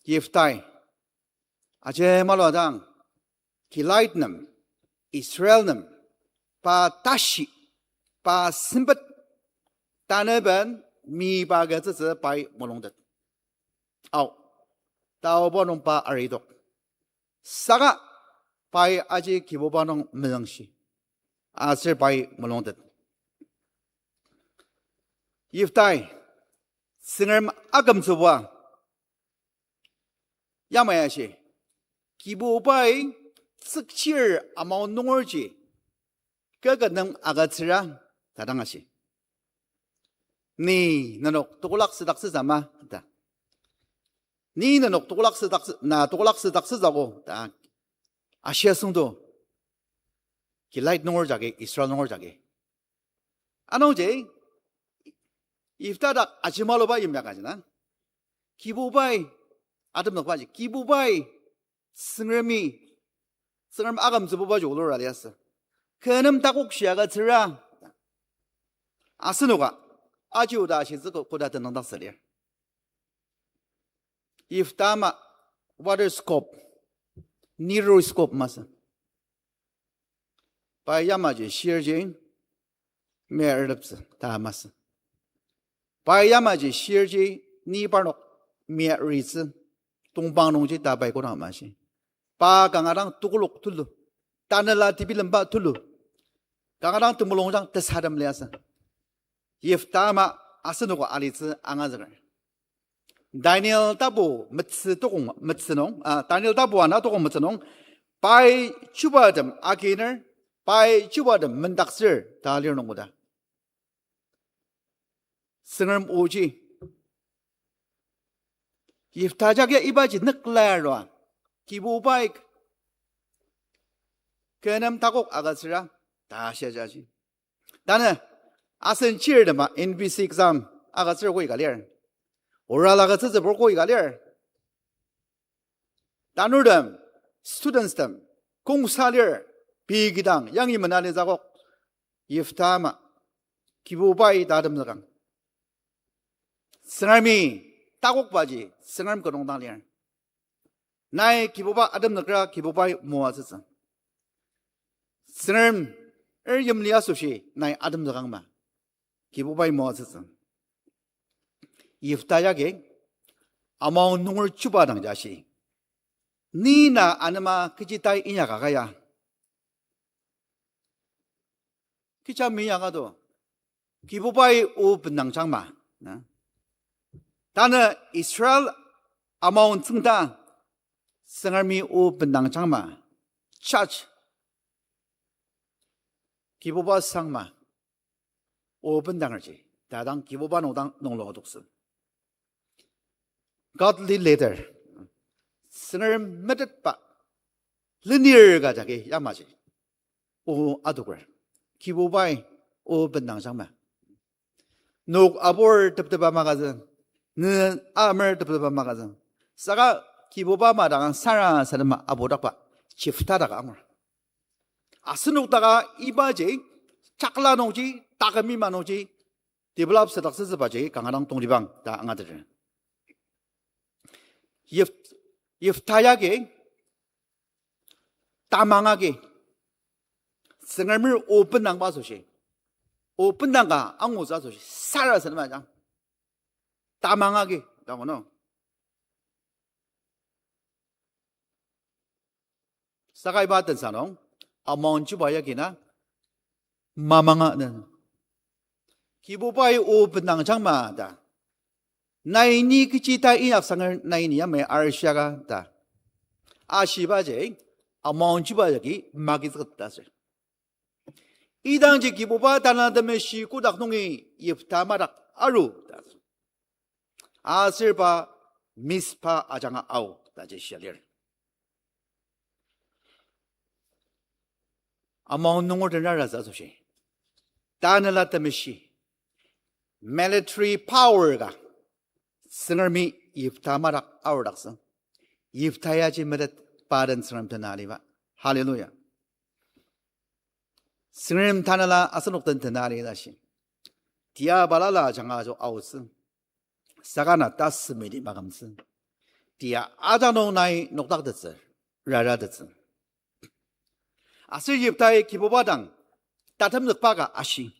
Yiftai ajemalua dang, Gilead nem, Israel nem, pa tashi, pa sempet, taneben miba agütsütsü pai mulungtet. Ao, taoba nung pa aridok. Saka pai aji Kibuba nung mezüngshi, aser pai mulungtet. Yiftai, Tsüngrem akümtsüba, yamai ashi, Kibubai tsükchir amau nungerji, kü kü nem agütsüra, ta dang ashi. Ni nenok tekolak südaktsütsü ma, ta. Ni nenok tekolak südaktsü, na tekolak südaktsütsügo, ta. Ashia süngdo. Gilead nunger jagi, Israel nunger jagi. Anungji, Yifta dak ajimaluba yimya ka ji na. Kibubai, atemnokbaji, Kibubai, Tsüngremi, Tsüngrem akümtsübubaji olura liasü. Kü nem takok shia agütsüra. Asenoka, aji oda ashitsü ko-, koda tenüngdaktsü lir. Yifta ama water scope, narrow scope masü. Pai yamaji shirji, mia erdeptsü, ta masü. Pai yamaji shirji, ni parnok mia ritsü, tongpang nungji ta pai kodang mashi. Pa kanga dang tekolak tulu, tanela tebilemba tulu, kanga dang temulungjang tesadem liasü. Yifta ama asenoka alitsü angazüker. Daniel tapu metsü tokong metsü nung, ah, Daniel tapu ana tokong metsü nung, pai chubatem aginer, pai chubatem mendaktsür ta lir nung koda. Tsüngrem oji. Yifta jagi ibaji nükla arua. Kibubai kü nem takok agütsüra, ta shia jaji. Tanü, asen chirtema N B C exam agütsür koi ka lir. Oral agütsütsübur koi ka lir. Tanurtem, students tem, kongsa lir, pei kidang, yangi mena litsü akok, Yifta ama, Kibubai ta atemnükang. Tsüngremi, takokbaji, Tsüngrem kenung dang lir. Nai Kibuba atemnükra Kibubai moatsütsü. Tsüngrem er yimli asoshi nai atemzükangma. Kibubai moatsütsü. Yifta yagi, amau nunger chuba dang jashi. Ni na anema kechi tai inyaka kaya. Kecha minyaka do. Kibubai o bendang jangma, na. Tanü Israel amaon tsüngda, Tsüngremi o bendang jangma, judge, Kibuba sangma, o bendangerji, ta dang Kibuba nung dang nunglo adoktsü. Godly leader, Tsüngrem metetba, lenir ka jagi yamaji, o adoker, Kibubai o bendang jangma. Nok abur teptepa magazüng, ne amer teptepa magazüng. Saka Kibuba madang sarasadema abudakba, Yifta dak angur. Asenok daka ibaji, chakla nungji, taküm ima nungji, develop sadaktsütsübaji kanga dang tonglibang ta angateter. Yif-, Yifta yagi, tamang agi, Tsüngremer o bendangba asoshi, o bendang ka angutsü asoshi sarasadema ajang. Tamang agi, tango no. Saka iba tensa nung, amang chuba yagi na, mamanga nen. Kibubai o bendang jangma ta. Nai ni kechi ta inyaksanger nai ni yamai arshiaka ta. Ashibaji, amang chuba yagi magizüket ta ser. Idangji Kibuba Tanela Temeshi kotak nungi Yifta madak aru ta. Aser pa Mizpa ajanga ao ta ji shia lir. Amang nunger den raratsü asoshi, Tanela Temeshi, military power ka, Tsüngremi Yifta madak aodaktsü. Yifta yaji metet pa den Tsüngrem tena aliba. Hallelujah. Tsüngrem Tanela asenok den tena ali tashi, tia balala ajanga ajo aotsü. Saka na tasümidi makümtsü. Tia ajak nung nai nokdaktettsü, raratettsü. Aser Yiftai Kibuba dang tatemzükba ka ashi,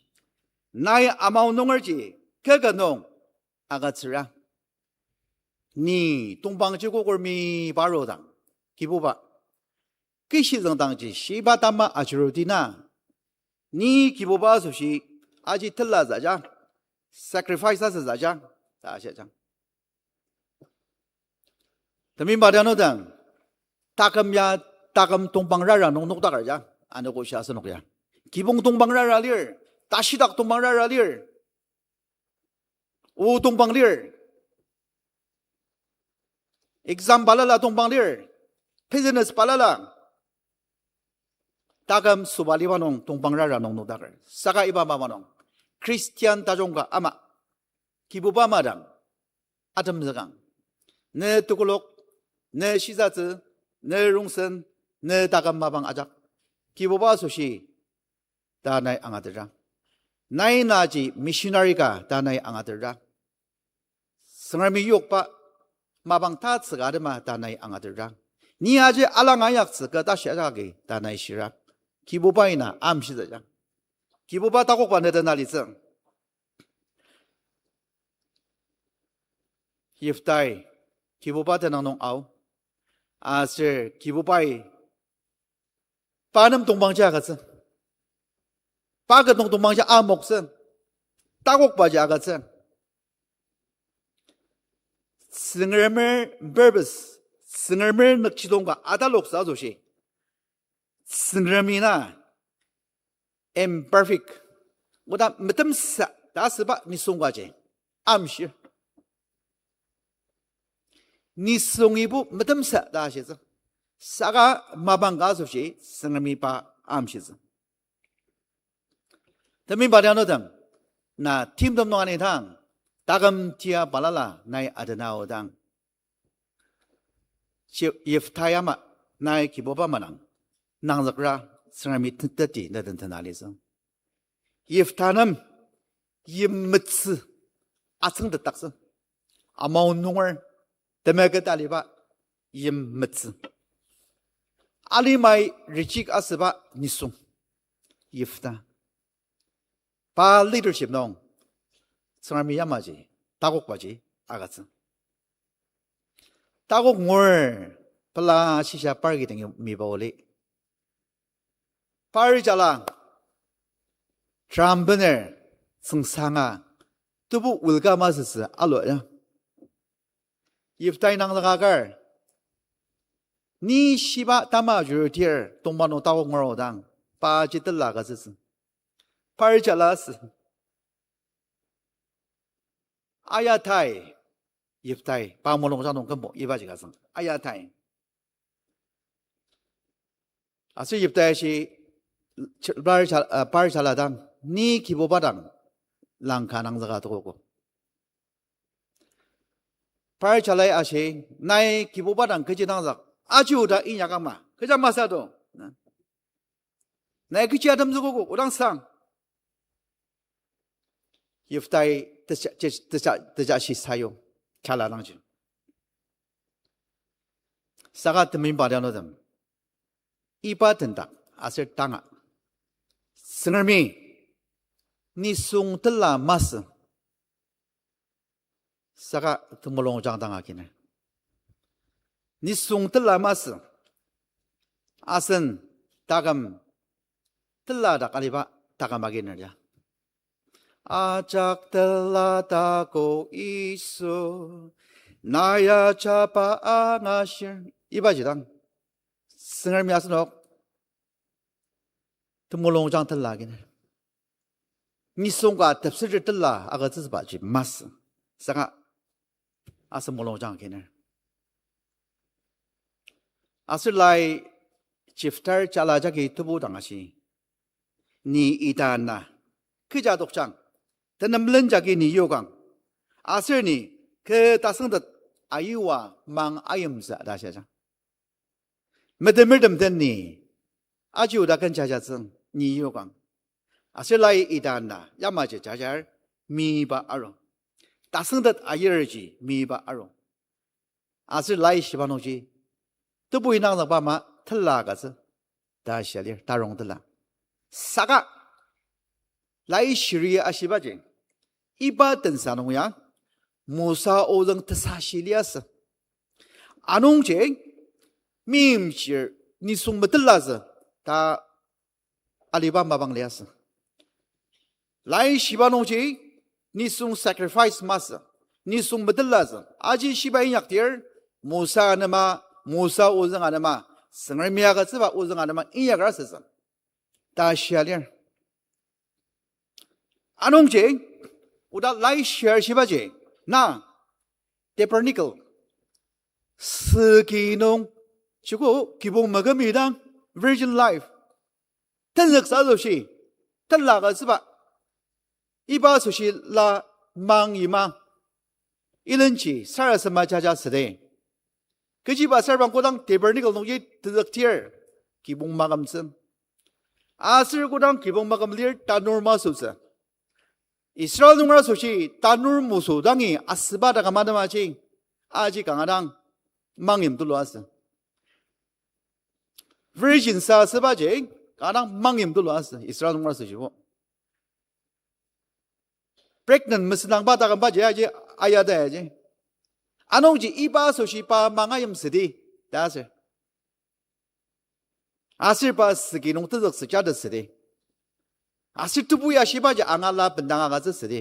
nai amang nungerji kü ka nung agütsüra. Ni tongpangji kokur mi parudang, Kibuba, kishizüngdangji shiba tama ajuruti na, ni Kibuba asoshi aji telatsü ja, Sacrifice asütsü ja, ta shia ja. Temeimba tanüdang, taküm ya, taküm tongpang rara nung nokdaker ja, anogo shia asenok ya. Kibong tongpang rara lir, tashidak tongpang rara lir, o tongpang lir, exam balala tongpang lir, business balala. Taküm sobaliba nung tongpang rara nung nokdaker. Saka iba mapa nung, Christian tajung ka ama, Kibuba madang atemzükang. Ne tekolak, ne shisatsü, ne rongsen, ne taküm mapang ajak, Kibuba asoshi ta nai angatetra. Nai naji missionary ka ta nai angatetra. Tsüngremi yokba mapang tatsüka atema ta nai angatetra. Ni aji alang ayaktsü kü tashi ajaki ta nai shira. Kibubai na amshitsü ja. Kibuba takokba ne tena litsü. Yiftai, Kibuba tenüng nung ao. Aser Kibubai pa nem tongpangji agütsü. Pa ket nung tongpangji amoktsü. Takokbaji agütsü. Tsüngremer purpose, Tsüngremer nükjidong ka ataloktsü asoshi, Tsüngremi na imperfect, oda metemsa ta asüba nisung kaji amshir. Nisungibo metemsa ta ashitsü. Saka mapang ka asoshi Tsüngremi pa amshitsü. Temeimba tanüdang, na timtem nung anidang, taküm tia balala nai adena aodang, Ji-, Yiftai ama nai Kibuba madang nangzükra Tsüngremi tenteti ne den tena litsü. Yifta nem yimetsü atsüngtetdaktsü. Amau nunger temeket aliba yimetsü. Alimai reject asüba nisung. Yifta. Pa leadership nung Tsüngremi yamaji, takokbaji agütsü. Takok ngur pela shisa par kidang miba oli. Par jala, drum bener tsüngsanga, tebu welcome asütsü alu ya. Yiftai nangzüka kar, ni shiba tama juru tir tongma nung takok ngur odang, pa ji tela agütsütsü. Par jala sü. Ayatai, Yiftai, pa mulungjang nung kümbo ibaji ka tsüng. Ayatai. Aser Yiftai ashi, par jal-, ah, par jala dang, ni Kibuba dang langka nangzüka tokogo. Par jalai ashi, nai Kibuba dang kechi nangzük, aji oda inyakang ma, kecha masü to. Nai kechi atemzükogo, odang sang. Yiftai teja, teja, teja, teja shi sayu, jala dangji. Saka temeimba tanütem, iba tendak aser tanga, Tsüngremi nisung tela masü, saka temulungjang dang aginer. Nisung tela masü, asen taküm tela dak aliba taküm aginer ya. Ajak tela tako Yisu, na ya jaba angashir. Ibaji dang, Tsüngremi asenok temulungjang tela aginer. Nisung ka tepseter tela agütsübaji masü, saka asen mulungjang aginer. Aser lai Yiftai jala jagi tebu dang ashi, ni ita na kecha adokjang, tenemlen jagi ni yokang, aser ni kü tasüngtet ayua mang ayimtsü ta shiajang. Metemertem den ni aji oda ken jajatsüng ni yokang. Aser lai ita na yamaji jajar miba aru. Tasüngtet ayirji miba aru. Aser lai shiba nungji, tebu inangzükba ama tela agütsü ta shia lir, tarong tela. Saka lai shiri ashibaji, iba tensa nung ya, Mosa ozüng tesashi liasü. Anungji, meimchir nisung metelatsü ta aliba mapang liasü. Lai shiba nungji, nisung sacrifice masü, nisung metetla sü, aji shiba inyakdir, Mosa anema, Mosa ozüng anema, Tsüngremi agütsüba ozüng anema inyaker asütsü ta shia lir. Anungji, oda lai shia shibaji, na, tabernacle, süki nung, joko kibong maküm idang, virgin life, tenzüksa asoshi, tela agütsüba, iba asoshi la mang yima, ilenji sarasadema jaja südi. Kechiba sarbang kodang tabernacle nungji tenzüktir, kibong makümtsü. Aser kodang kibong maküm lir tanur masütsü. Israel nunger asoshi tanur masü dangi asüba taküm atemaji, aji kanga dang mangyim tulu asü. Virgin sa asübaji, kanga dang mangyim tulu asü Israel nunger asoshibo. Pregnant mesüdangba takümbaji aji ayata aji. Anungji iba asoshi pa mangayim südi ta asür. Aser pa süki nung tenzüksü jatet südi. Aser tebu ya shibaji angala bendang agütsü südi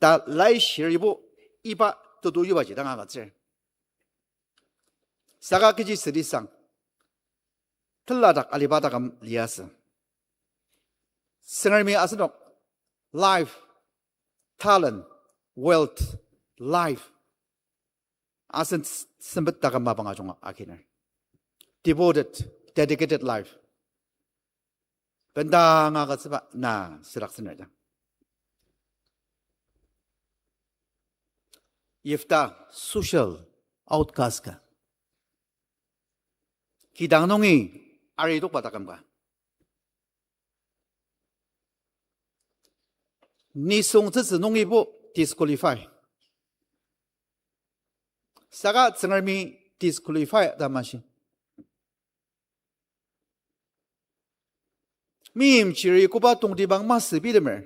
ta lai shiribo iba tetujibaji dang agütsür. Saka kechi südi sang, teladak aliba taküm liasü. Tsüngremi asenok life, talent, wealth, life, asen s-, sempet taküm mapang ajunga akiner. Devoted, dedicated life. Bendanga agütsüba na südaktsüner dang. Yifta social outcast ka. Kidang nungi aridokba taküm ka. Nisung tsütsü nungibo disqualify. Saka Tsüngremi disqualify ta mashi. Meimchiri koba tongtibang masü bilemer.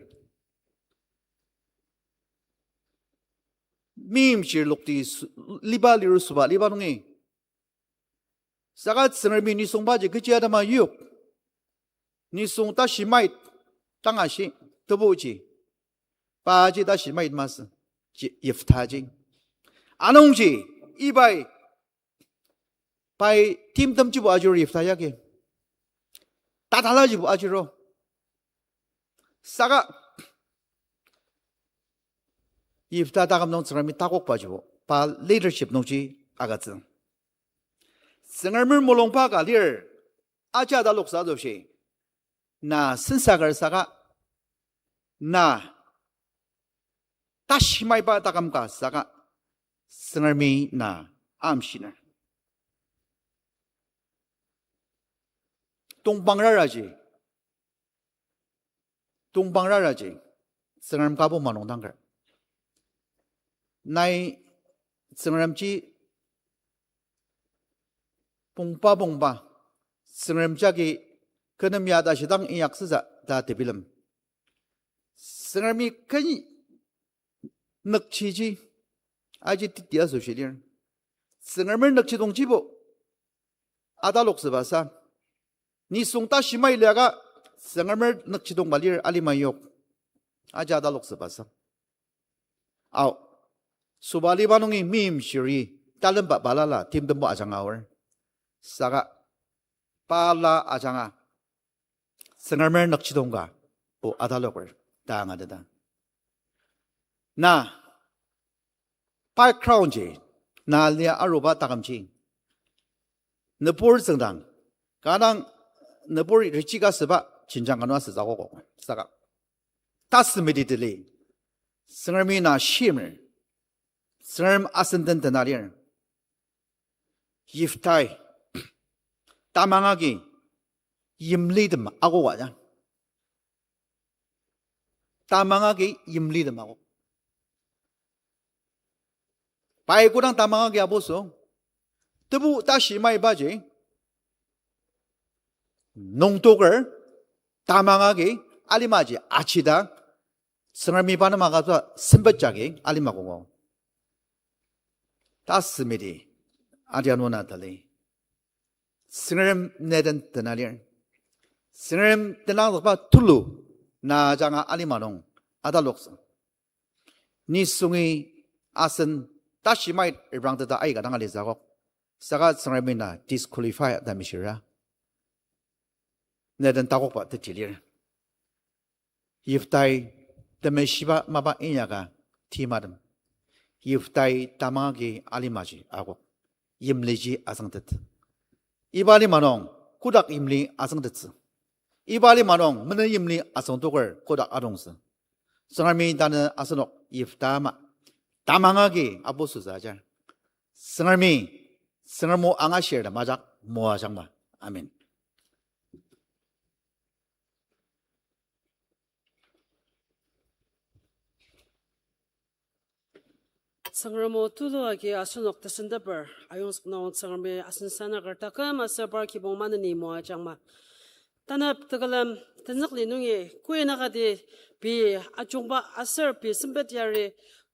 Meimchir lokti sü-, liba liru süba liba nungi. Saka Tsüngremi nisungbaji kechi atema yok. Nisung tashi mait, tangashi, tebuji. Paji tashi mait masü, ji Yiftaji. Anungji, ibai, pai timtemjibo ajur Yifta yagi. Tatalajibo ajuro. Saka, Yifta taküm nung Tsüngremi takokbajibo, pa leadership nungji agütsü. Tsüngremer mulungba ka lir, aja taloksa asoshi, na sensaker saka, na tashi maiba taküm ka saka, Tsüngremi na amshiner. Tongpang raraji, tongpang raraji, Tsüngrem kabo manung dangker. Nai Tsüngremji pongba pongba, Tsüngrem jagi kü nem ya ta shidang inyaksüsa ta tebilem. Tsüngremi ken nükjiji, aji teti asoshi lir. Tsüngremer nükjidongjibo, ataloktsübasa. Nisung tashi mailiaka, Tsüngremer nükjidongba lir alima yok. Aji ataloktsübasa. Ao, süba liba nungi meimchiri, talemba balala, timtembo ajanga aor. Saka, pala ajanga, Tsüngremer nükjidong ka, o ataloker, ta angateta. Na, background ji, na lia aruba takümji. Nübur tsüngdang, kanga dang nübur richika süba jenjang kanu asütsü akok. Saka, tasümeti tali, Tsüngremi na shimer, Tsüngrem asen den tena lir. Yiftai, tamang agi yimlitem akoka ja. Tamang agi yimlitem akok. Pai kodang tamang agi apuso, tebu tashi maibaji, nungtoker, tamang agi alimaji achida, Tsüngremi pa nem agütsüba sempet jagi alima kongo. Tasümeti, adianu na tali, Tsüngrem ne den tena lir. Tsüngrem tenangzükba tulu, na ajanga alima nung ataloktsü. Nisungi asen tashi mait reprangteta aika dang alitsü akok. Saka Tsüngremi na disqualify ta mishira. Ne den takokba teti lir. Yiftai temeshiba mapa inyaka timatem. Yiftai tamang agi alimaji akok. Yimliji azüngtet. Iba lima nung kodak yimli azüngtettsü. Iba lima nung menen yimli azüngtoker kodak adongtsü. Tsüngremi tanü asenok Yifta ama tamang agi apu süsa ajar. Tsüngremi, Tsüngrem o angashir ta majak moajangma. Amen. Tsüngrem o tulu agi asenok tesenteper ayongzük nung Tsüngremi asen sanaker taküm aser par kibong maneni moajangma. Tanap tekülem tenzükli nungi koi nakati pei ajungba aser pei sempet yari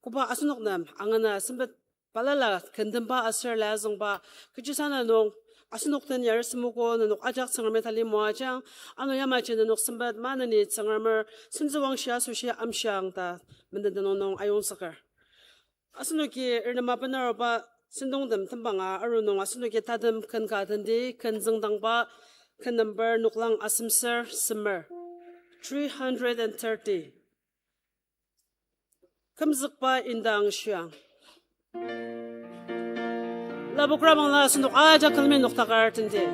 koba asenok nem angana sempet balala kentemba aser lazüngba kechisana nung asenok den yari semoko nenok ajak Tsüngremi tali moajang. Ano yamaji nenok sempet maneni Tsüngremer sentsüwangshi asoshi amshiang ta menden tenüng nung ayongzüker. Asenoki renema benaruba sentongtem tembanga aru nung asenoki tatem ken ka tendi ken züngdangba ken number noklang asemser semer three hundred and thirty. Kümzükba indang shiang. Lapokrabangla asenok ajak külemi noktakar tendi.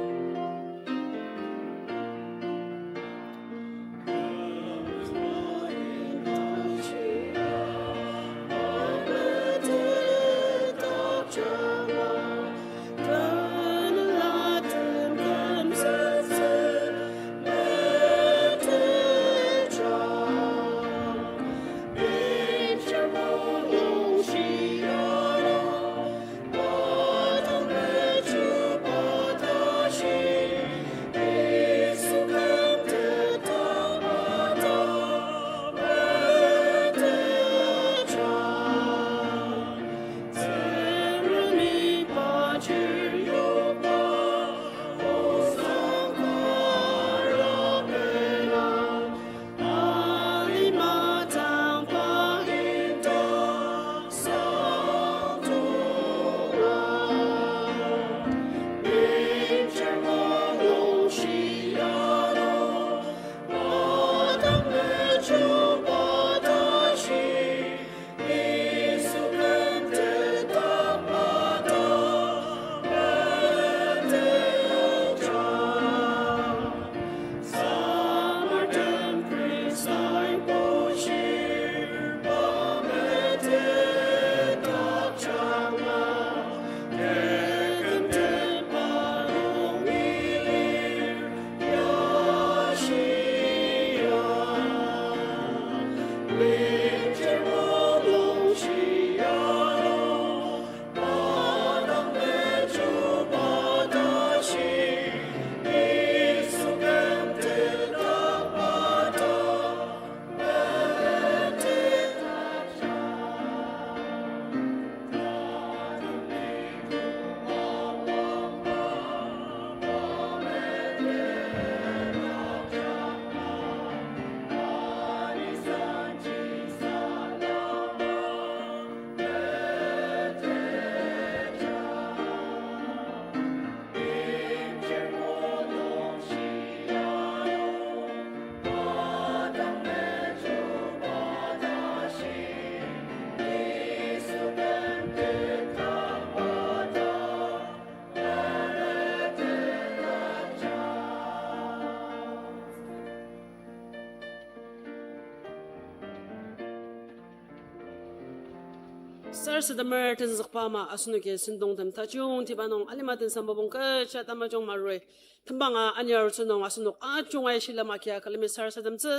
Sarasademer tenzükba ama asenoki sentongtem tajungtiba nung alima tensa mapang kecha tamajung marui. Tembanga anir arutsü nung asenok ajunga shilem akia külemi sarasademtsü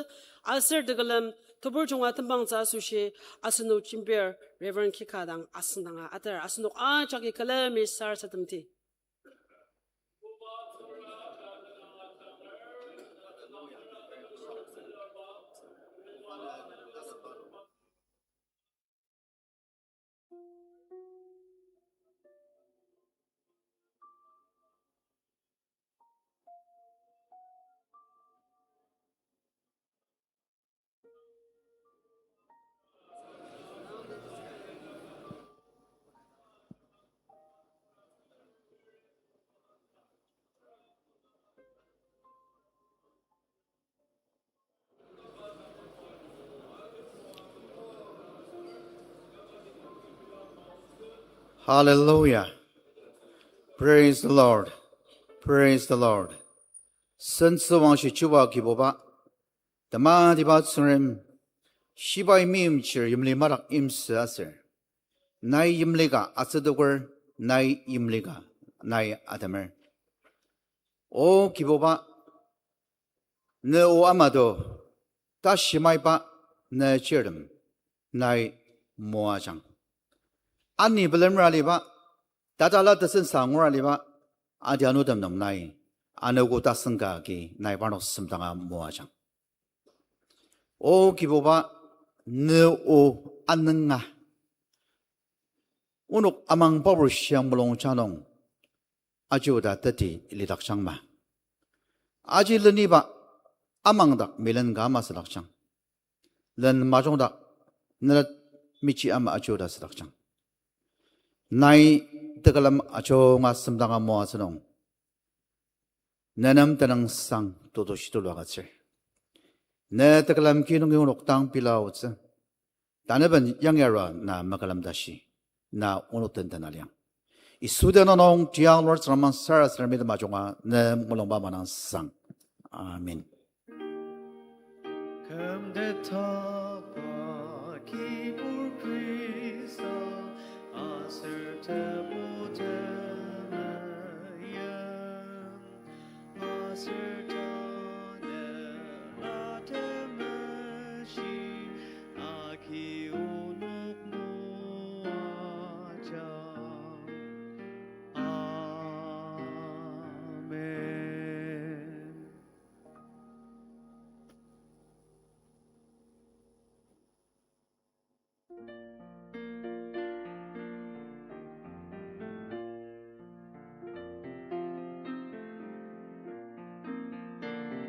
aser tekülem tebur junga tembangtsü asoshi asenok jembir Reverend Kika dang asüngdanga ater asenok ajaki külemi sarasademdi. Hallelujah. Praise the Lord. Praise the Lord. Sentsüwangshi Chuba Kibuba, tematiba Tsüngrem, shibai meimchir yimli madak yimsü aser, nai yimli ka asütoker, nai yimli ka nai atemer. O Kibuba, ne o amato, tashi maiba ne chirtem nai moajang. Ani bilemra aliba, tatala tesensa angura aliba, adianutem nem nai anogo tasen ka agi nai parnok semdanga moajang. O Kibuba, ne o anenga onok amang pabur shiang mulungjang nung ajuda teti lidakjangma. Aji leniba amang dak milen ka ama südakjang. Len majung dak nelet michi ama ajuda südakjang. Nai tekülem ajunga semdanga moatsü nung, ne nem tenüngsang tetushi tulu agütsür. Ne tekülem ki nungi onok dang pila aotsü. Taneben yangyarua na makülem tashi, na onok den tena liang. Yisu tenüng nung tiang Lord Tsüngrem sarasademi temajunga ne mulungba manang sang. Amen. Kümtetba kibur Khrista aser tep